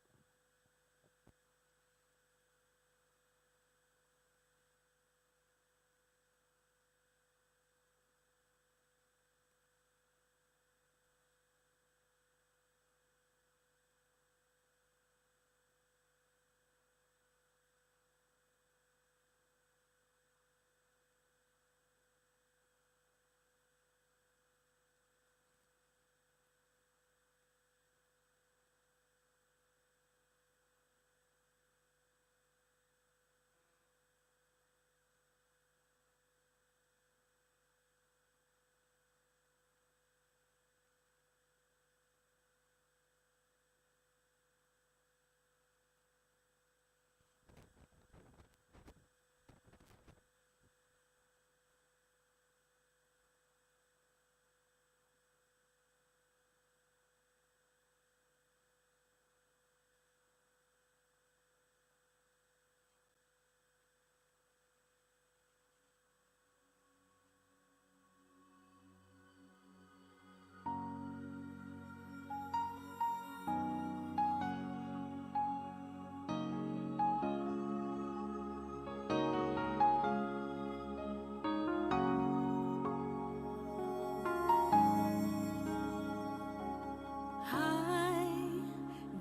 I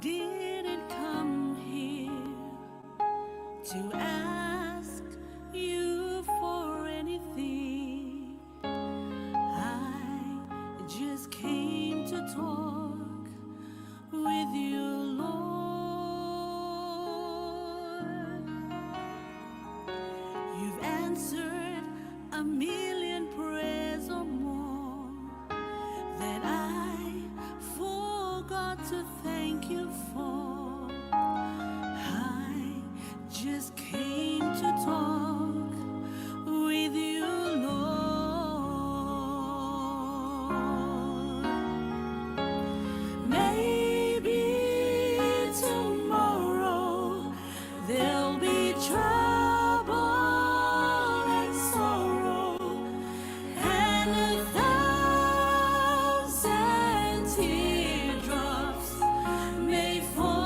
didn't come here to ask you for anything. I just came to talk with you, Lord. You've answered a million prayers or more that I forgot to thank you for. I just came to talk with you, Lord. Maybe tomorrow there'll be trouble and sorrow, and a thousand teardrops may fall.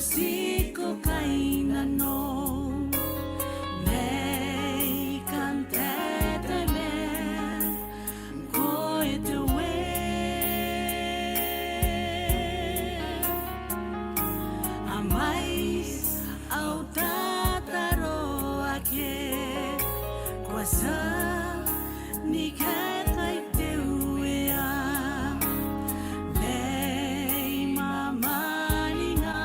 Ti ko kainnanoa, mai kan taetae ma ko ete we. A mwaiti au tataro ake ko a tia ni kaekai te Uea, mai mamaninga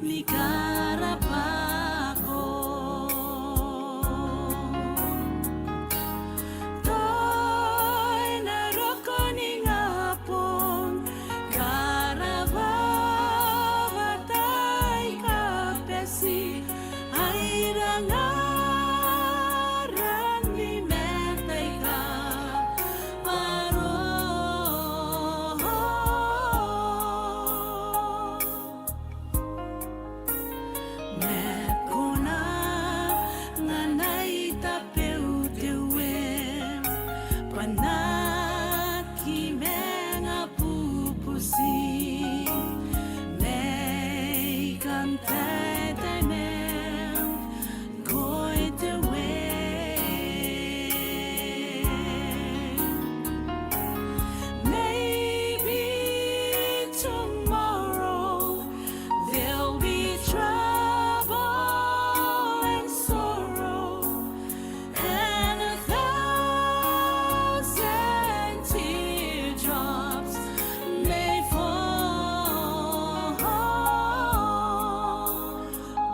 ni karabwako. Tao e na roko ningabong karabwa bwa tai kabati aira ngaran ni matai kabwaro. Ma ko na nganai tabeua te Uea, bwa N na aki manga bubuti, mai kan taetae ma ko ete we. Maybe tomorrow there'll be trouble and sorrow, and a thousand teardrops may fall.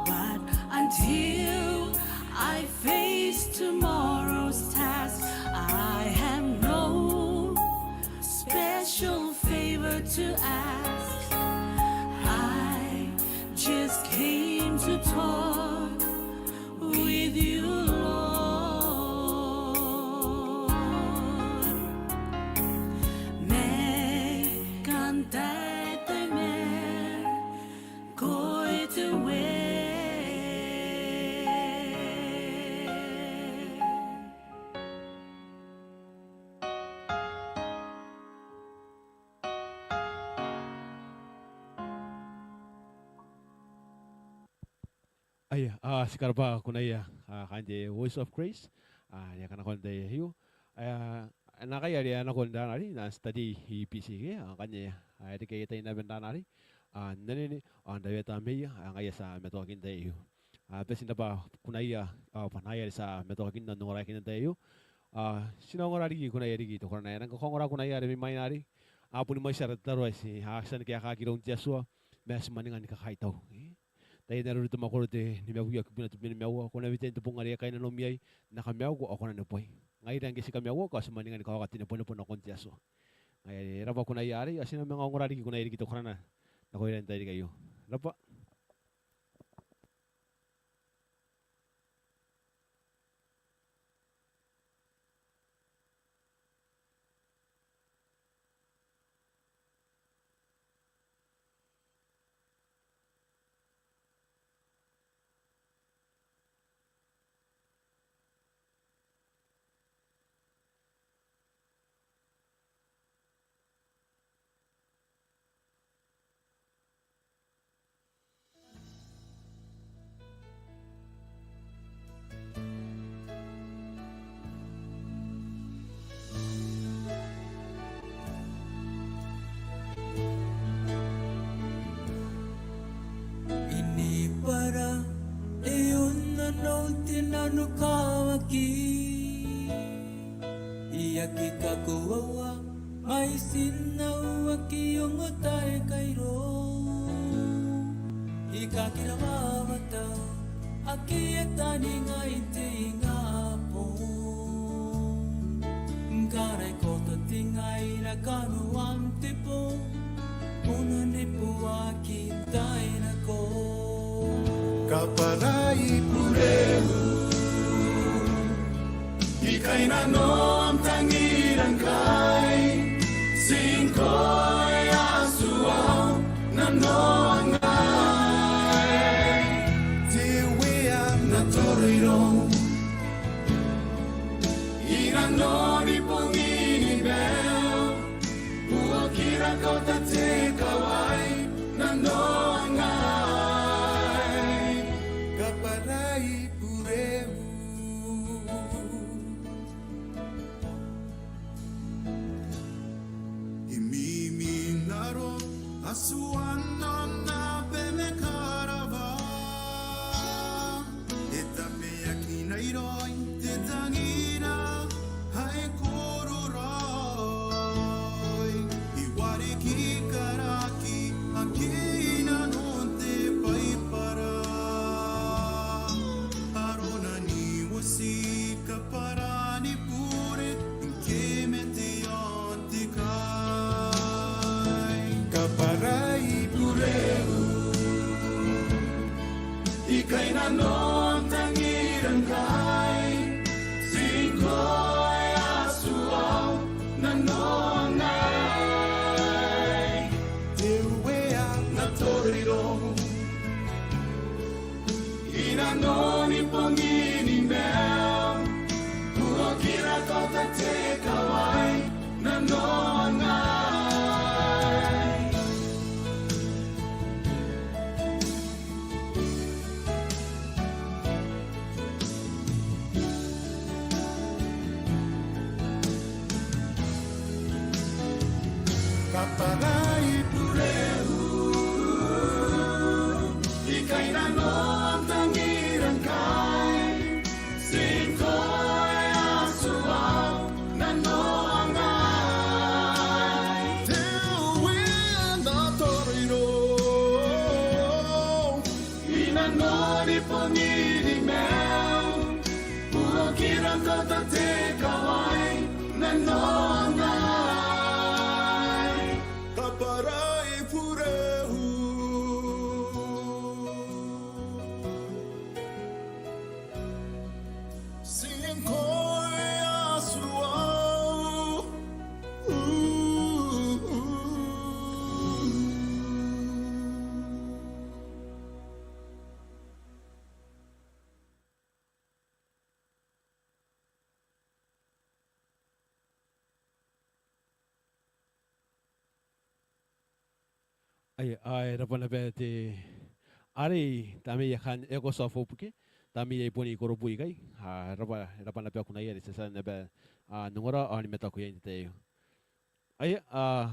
But until I face tomorrow's task, I have no special favor to ask. I just came to talk with you, Lord. Mai kan taetae ma ko ete we. Aia, a, ti karabwa kunaia, a, kaain te Voice of Grace, a, ni kanakoan te tai aio. A, naakai are a nako n ranari n ana study i B C K, a, ngkanne, a, e reke aia tai naba n ranari, a, n anene, a, n rawata maiia, a, ngaia ti a matoaki n te tai aio. A, bati n rabwa kunaia, a, bwa naakai are ti a matoaki n ongoraeakin n te tai aio. A, ti na ongora riki kunaia riki te korana ae e rang kakaongora kunaia are mai mwaina arei. A, boni mwaiti ara tataro ae ti a tia ni kaekaki iroun te Atua, ma ti mwaninga ni kakaitau. E? Taian Areru te mwakoro te nimaua, kibu tebwi ma nimaua, ko na wetean te bong are e kainnanomi iai, N na kamaiuko ao ko na neboai. Ngaira ngke ti kamaiuaki ao ti mwaninga ni kaoka te nebonebo nakon te Atua. Ngaia are e rabwa kunaia arei, ao ti na manga ongora riki kunaia riki te korana nakoira n te tairiki aio. Rabwa. I ni bara e on nanou te nanokawaki. I aki kakoaua mai tinau aki ongo taekairua. I kakirawa wata aki e taninga i te ingabong. Ngkana e koto te ngaira kanoan te bong, moan neboaki tainako. Kabwarai bureu, I kainnanoa am tangira ngkai, ti ngkoe Atua nanoangai. Te Uea N na toro iroum, inanoni bongini beu, buokira kaota te kawai nanoangai. Karai bureu. I mimi n aron Atuan aonnaba ma karawa. E tabeakinai raoi te tangira ae koro raoi. I wareki karaki ake i nanon te Baibara. Arona ni uoti kabwara ni bure ngke e mate aon te kai. Kabwarai bureu. I kainnano n tangira ngkai, ti ngkoe Atuau nanoangai. Te Uea n atoriro, i nanoni bongini maiu, buokira kaota te kawai nanoangai. Kabwarai bureu. I kainnano n tangira ngkai, ti ngkoe Atuau nanoangai. Te Uea n atoriro, i nanoni bongini maiu, buokira kaota te kawai nanoangai. Kabwarai bureu. Ti ngkoe Atuau. Aia, ao e rabwa naba te, arei, tamneia kaain Echoes of Hope ke, tamneia i bon Ikorobu ikai, ao e rabwa, e rabwa naba kunaia are ti a tia naba, a, n ongora ao ni mataku iai n te tai aio. Aia, a,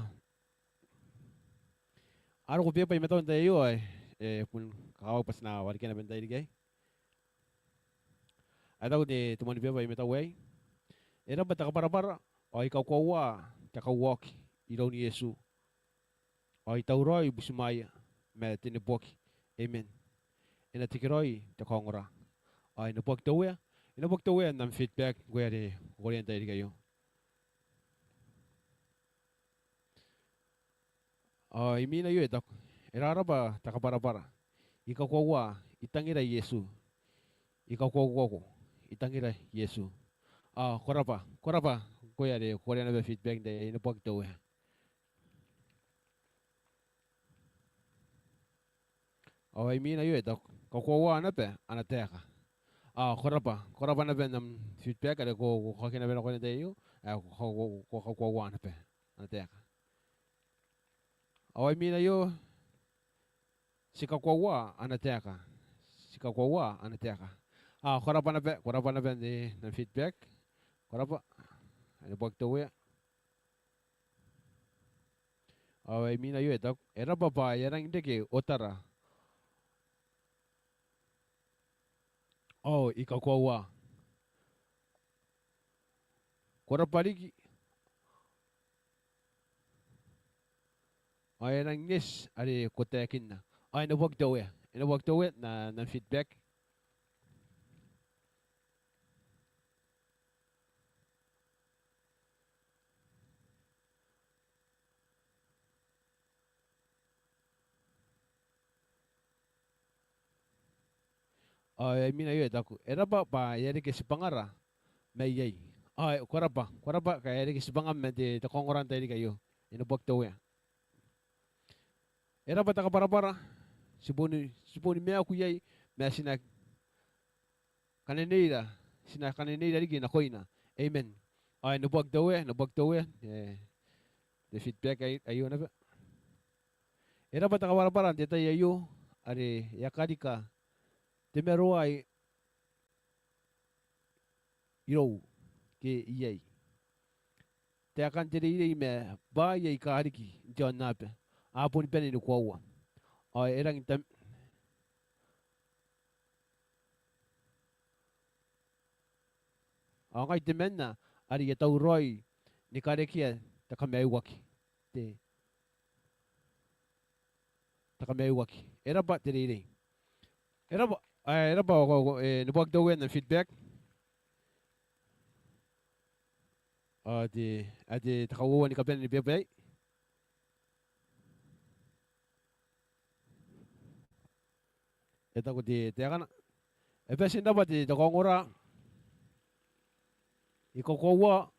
a roko beba i matau n te tai aio, ae, e, bon kakawaki bwa ti na warekia naba n te tairiki aei. Ae taku te, te moan beba i matau aei. E rabwa te kabwarabwara, ao I kakoaua te kauaoki iroun Iesu. Ao I tauraoi butimwaea ma te neboaki. Amen. E na tekeraoi te kaongora. Ao e neboaki te Uea, e neboaki te Uea n am feedback ngkoe are ko korea n te tairiki aio. Ao imwin aio e taku, e rarabwa te kabwarabwara. I kakoaua, I tangira Iesu. I kakoauako, I tangira Iesu. Ao ko rabwa, ko rabwa ngkoe are ko korea naba feedback n te tai aei, e neboaki te Uea. Ao imwin aio e taku, kakoaua naba ana taeka. Ao ko rabwa, ko rabwa naba n am feedback are ko, ko kaokia naba nakoina n te tai aio, ae ko, ko, ko, ko kakoaua naba ana taeka. Ao imwin aio, ti kakoaua ana taeka. Ti kakoaua ana taeka. Ao ko rabwa naba, ko rabwa naba n, n am feedback. Ko rabwa, e neboaki te Uea. Ao imwin aio e taku, e rabwa bwa e a rangi n reke otara. Ao I kakoaua. Ko rabwa riki. Ao e rangi n eti are ko taekinna. Ao e neboaki te Uea. E neboaki te Uea n, n am feedback. Ao imwin aio e taku, e rabwa bwa e a reke tibwangara mai iai. Ao ko rabwa, ko rabwa ngkai e a reke tibwangam man te, te kaongora n te tairiki aio. E neboaki te Uea. E rabwa te kabwarabwara, ti boni, ti boni maaku iai, ma ti na kaneneira, ti na kaneneira riki nakoina. Amen. Ao e neboaki te Uea, e neboaki te Uea, e, te feedback ai, aio naba. E rabwa te kabwarabwara n te tai aio, are e a karika te maroa irou ke iai. Taekan te reirei ma bwaai aika riki n te aonnaba a boni bane ni koaua. Ao e rangi n tam-, ao ngai temanna are I a tauraoi ni karekea te kamaiuaki. Te te kamaiuaki. E rabwa te reirei. E rabwa, e, e rabwa, ko, ko, e, neboaki te Uea n am feedback. Ao te, ao te, te kauoua ni kabane ni bebwe aei. E taku te, te taekana. E bati n rabwa te, te kaongora. I kakoaua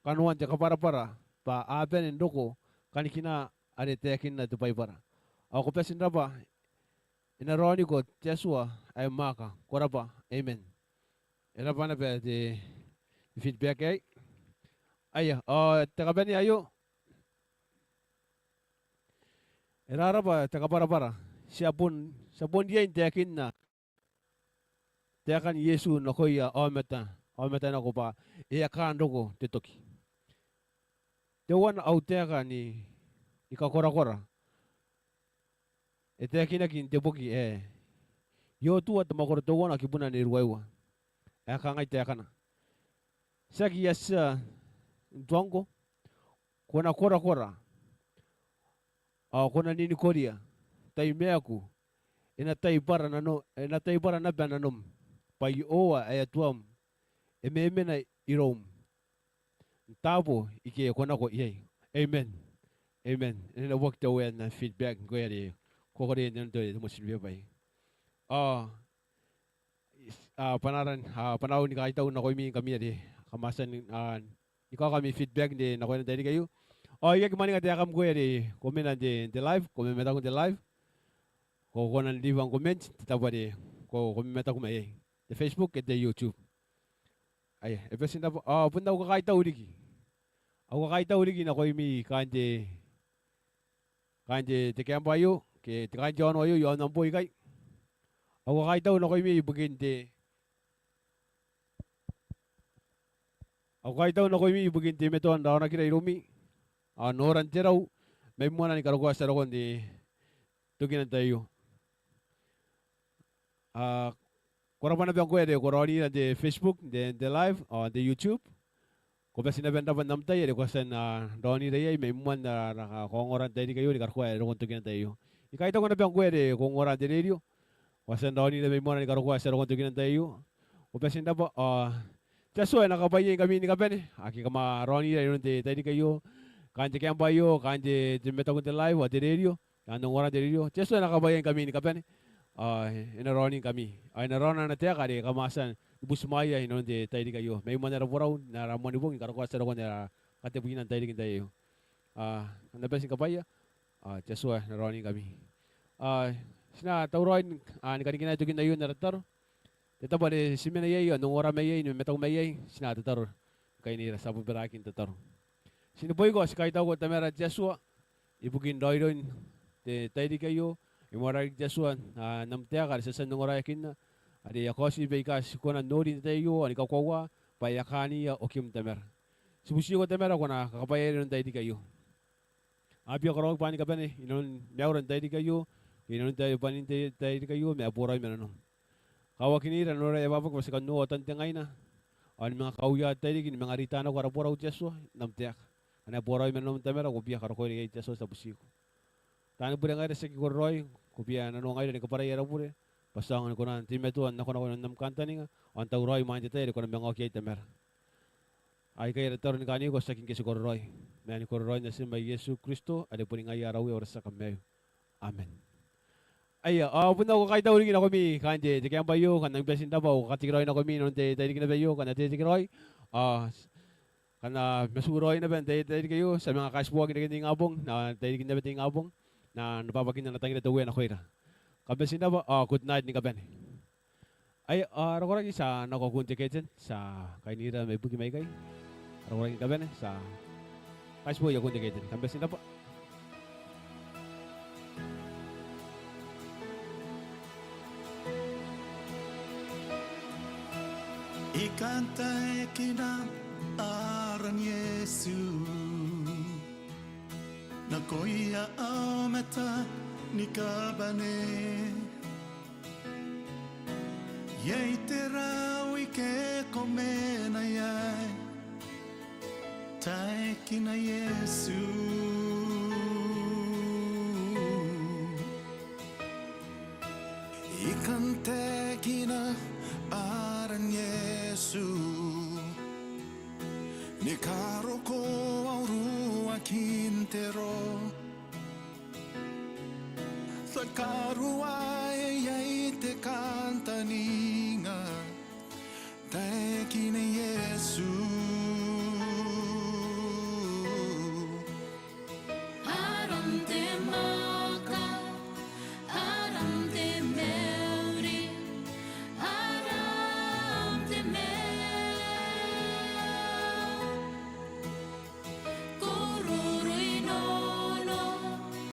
kanoan te kabwarabwara bwa a bane n roko kanikina are taekinna te Baibara. Ao ko bati n rabwa, e na raoniko te Atua ae mwaaka. Ko rabwa. Amen. E rabwa naba te feedback aei. Aia, ao te kabanea aio. E rarabwa te kabwarabwara. Ti a bon, ti a bon riai n taekinna taekan Iesu nakoia aomata, aomata nako bwa e a kaan roko te toki. Teuana au taeka ni, ni kakorakora e taekinaki n te boki ae Iotua te mwakoro teuana kibuna n ruaiwa. Ae kangai taekana: Tiaki I a tia n tuangko, ko na korakora, ao ko na ninikoria, tai maaku e na taibwara nano, e na taibwara naba nanom, bwa Iehova ae Atuam e memena iroum n taabo ike ko nako iai. Amen. Amen. E na neboaki te Uea n am feedback ngkoe are ko kariaia n te, te motion paper aei. Ao a, bwanaan, a, bwanaau ni kaitau nakoimi ngkami are kam a tia ni, a, ni kaoka ami feedback n te, nakoina n tairiki aio. Ao I aki mwaninga taekam ngkoe are ko mena n te, n te live, ko mamataku n te live, ko kona n leave am comment n te tabo are ko, ko mamataku mai iai, te Facebook ke te YouTube. Aia, e bati n rabwa, ao bon au kakaitau riki. Au kakaitau riki nakoimi kaain te, kaain te, te camp aio, ke te kaain te aono aio, i aon am boo ikai. Au kakaitau nakoimi ibukin te, au kakaitau nakoimi ibukin teimatoan raonakira iroumi ao noran te rau mai moana ni karokoa tia rokon te tokina n tai aio. A, ko rabwa naba ngkoe are ko raonira n te Facebook, n te, n te live, ao n te YouTube. Ko bati naba n rabwa n am tai are ko a tia n, a, raonira iai mai moan ara, ara kaongora n tairiki aio ni karokoa ae rokon tokina n tai aio. I kaitau naba ngkoe are ko ongora n te radio, ko a tia n raonira mai moana ni karokoa ae rokon tokina n tai aio. Ko bati n rabwa, ao te Atua e na kakabwaiaingkami ni kabane ake kam a raonira inanon te tairiki aio, kaain te camp aio, kaain te, te mataku n te live ao te radio, n ongora n te radio. Te Atua e na kakabwaiaingkami ni kabane, ao e na raoningkami, ao e na raona ana taeka are kam a tia ni butimwaea inanon te tairiki aio mai moan ara borau n ara moanibong ni karokoa tia rokon ara katebwina n tairiki n tai aio. A, kam na bati ni kabwaia, ao te Atua e na raoningkami. A, ti na tauraoi n, a, ni kanikinaea tokin aio n ara tataro. Te tabo are ti mena iai ao n ongora mai iai, ni mamataku mai iai, ti na tataro. Kainira, ti a bobaraaki n tataro. Ti neboiko, ti kaitauko Tamara te Atua ibukin raoiroin te tairiki aio. I moarara riki te Atua, a, n am taeka are ti a tia n ongoraeakinna, are e a kaoti baika ti kona n nori n te tai aio ao ni kakoaua bwa e a kaania okim Tamara. Ti butiiko Tamara ko na kakabwaiaira inanon tairiki aio. A bia karaoaki bwaai ni kabane inanon maiura n tairiki aio, inanon tai, bwanin tai, tairiki aio ma a boraoi ma nanom. Kawakinira, noora e a bwabwaka bwa ti kan noora otan te ngaina ao ni manga kauia te tairiki ni manga reita nako ara borau te Atua n am taeka. Ngkana e boraoi ma nanom Tamara, ko bia karokoira iai te Atua, ti a butiiko. Taani bure ngaira, ti aki kororaoi, ko bia nanoangaira ni kabwarai ara bure bwa ti aonga ni kona n teimatoa n nakonako inanon am kantaninga ao n tauraoi imwain te tai are ko na manga oki iai Tamara. Aikai ara tataro ni kaaniko, tiaki ngke ti kororaoi, ma ni kororaoin Natim ae Iesu Kristo are boni ngaia ara Uea ao ara tia kamaiu. Amen. Aia, ao bon au kakaitau riki nakoimi kaain te, te camp aio, kam rangi ni bati n rabwa, au katekeraoi nakoimi inanon te tairiki naba aio, kam na tetekeraoi. Ao kam na matu raoi naba n te tairiki aio, ti a manga kaitiboaki n reken te ingabong, n tairiki naba te ingabong, n rabwabwakin ana tangira te Uea nakoira. Kam bati n rabwa, ao good night ni kabane. Aia, a, rakoraki, ti a nako akun te keten, ti a kainira mai buki mai ikai. Rakoraki ni kabane, ti a kaitibo i akun te keten. Kam bati n rabwa. I kan taekina aran Iesu nakoia aomata ni kabane. Iai te raoi ke ko mena iai, taekina Iesu. I kan taekina aran Iesu ni karokoa uruakin te ro. Te karuae iai te kantaninga, taekina Iesu.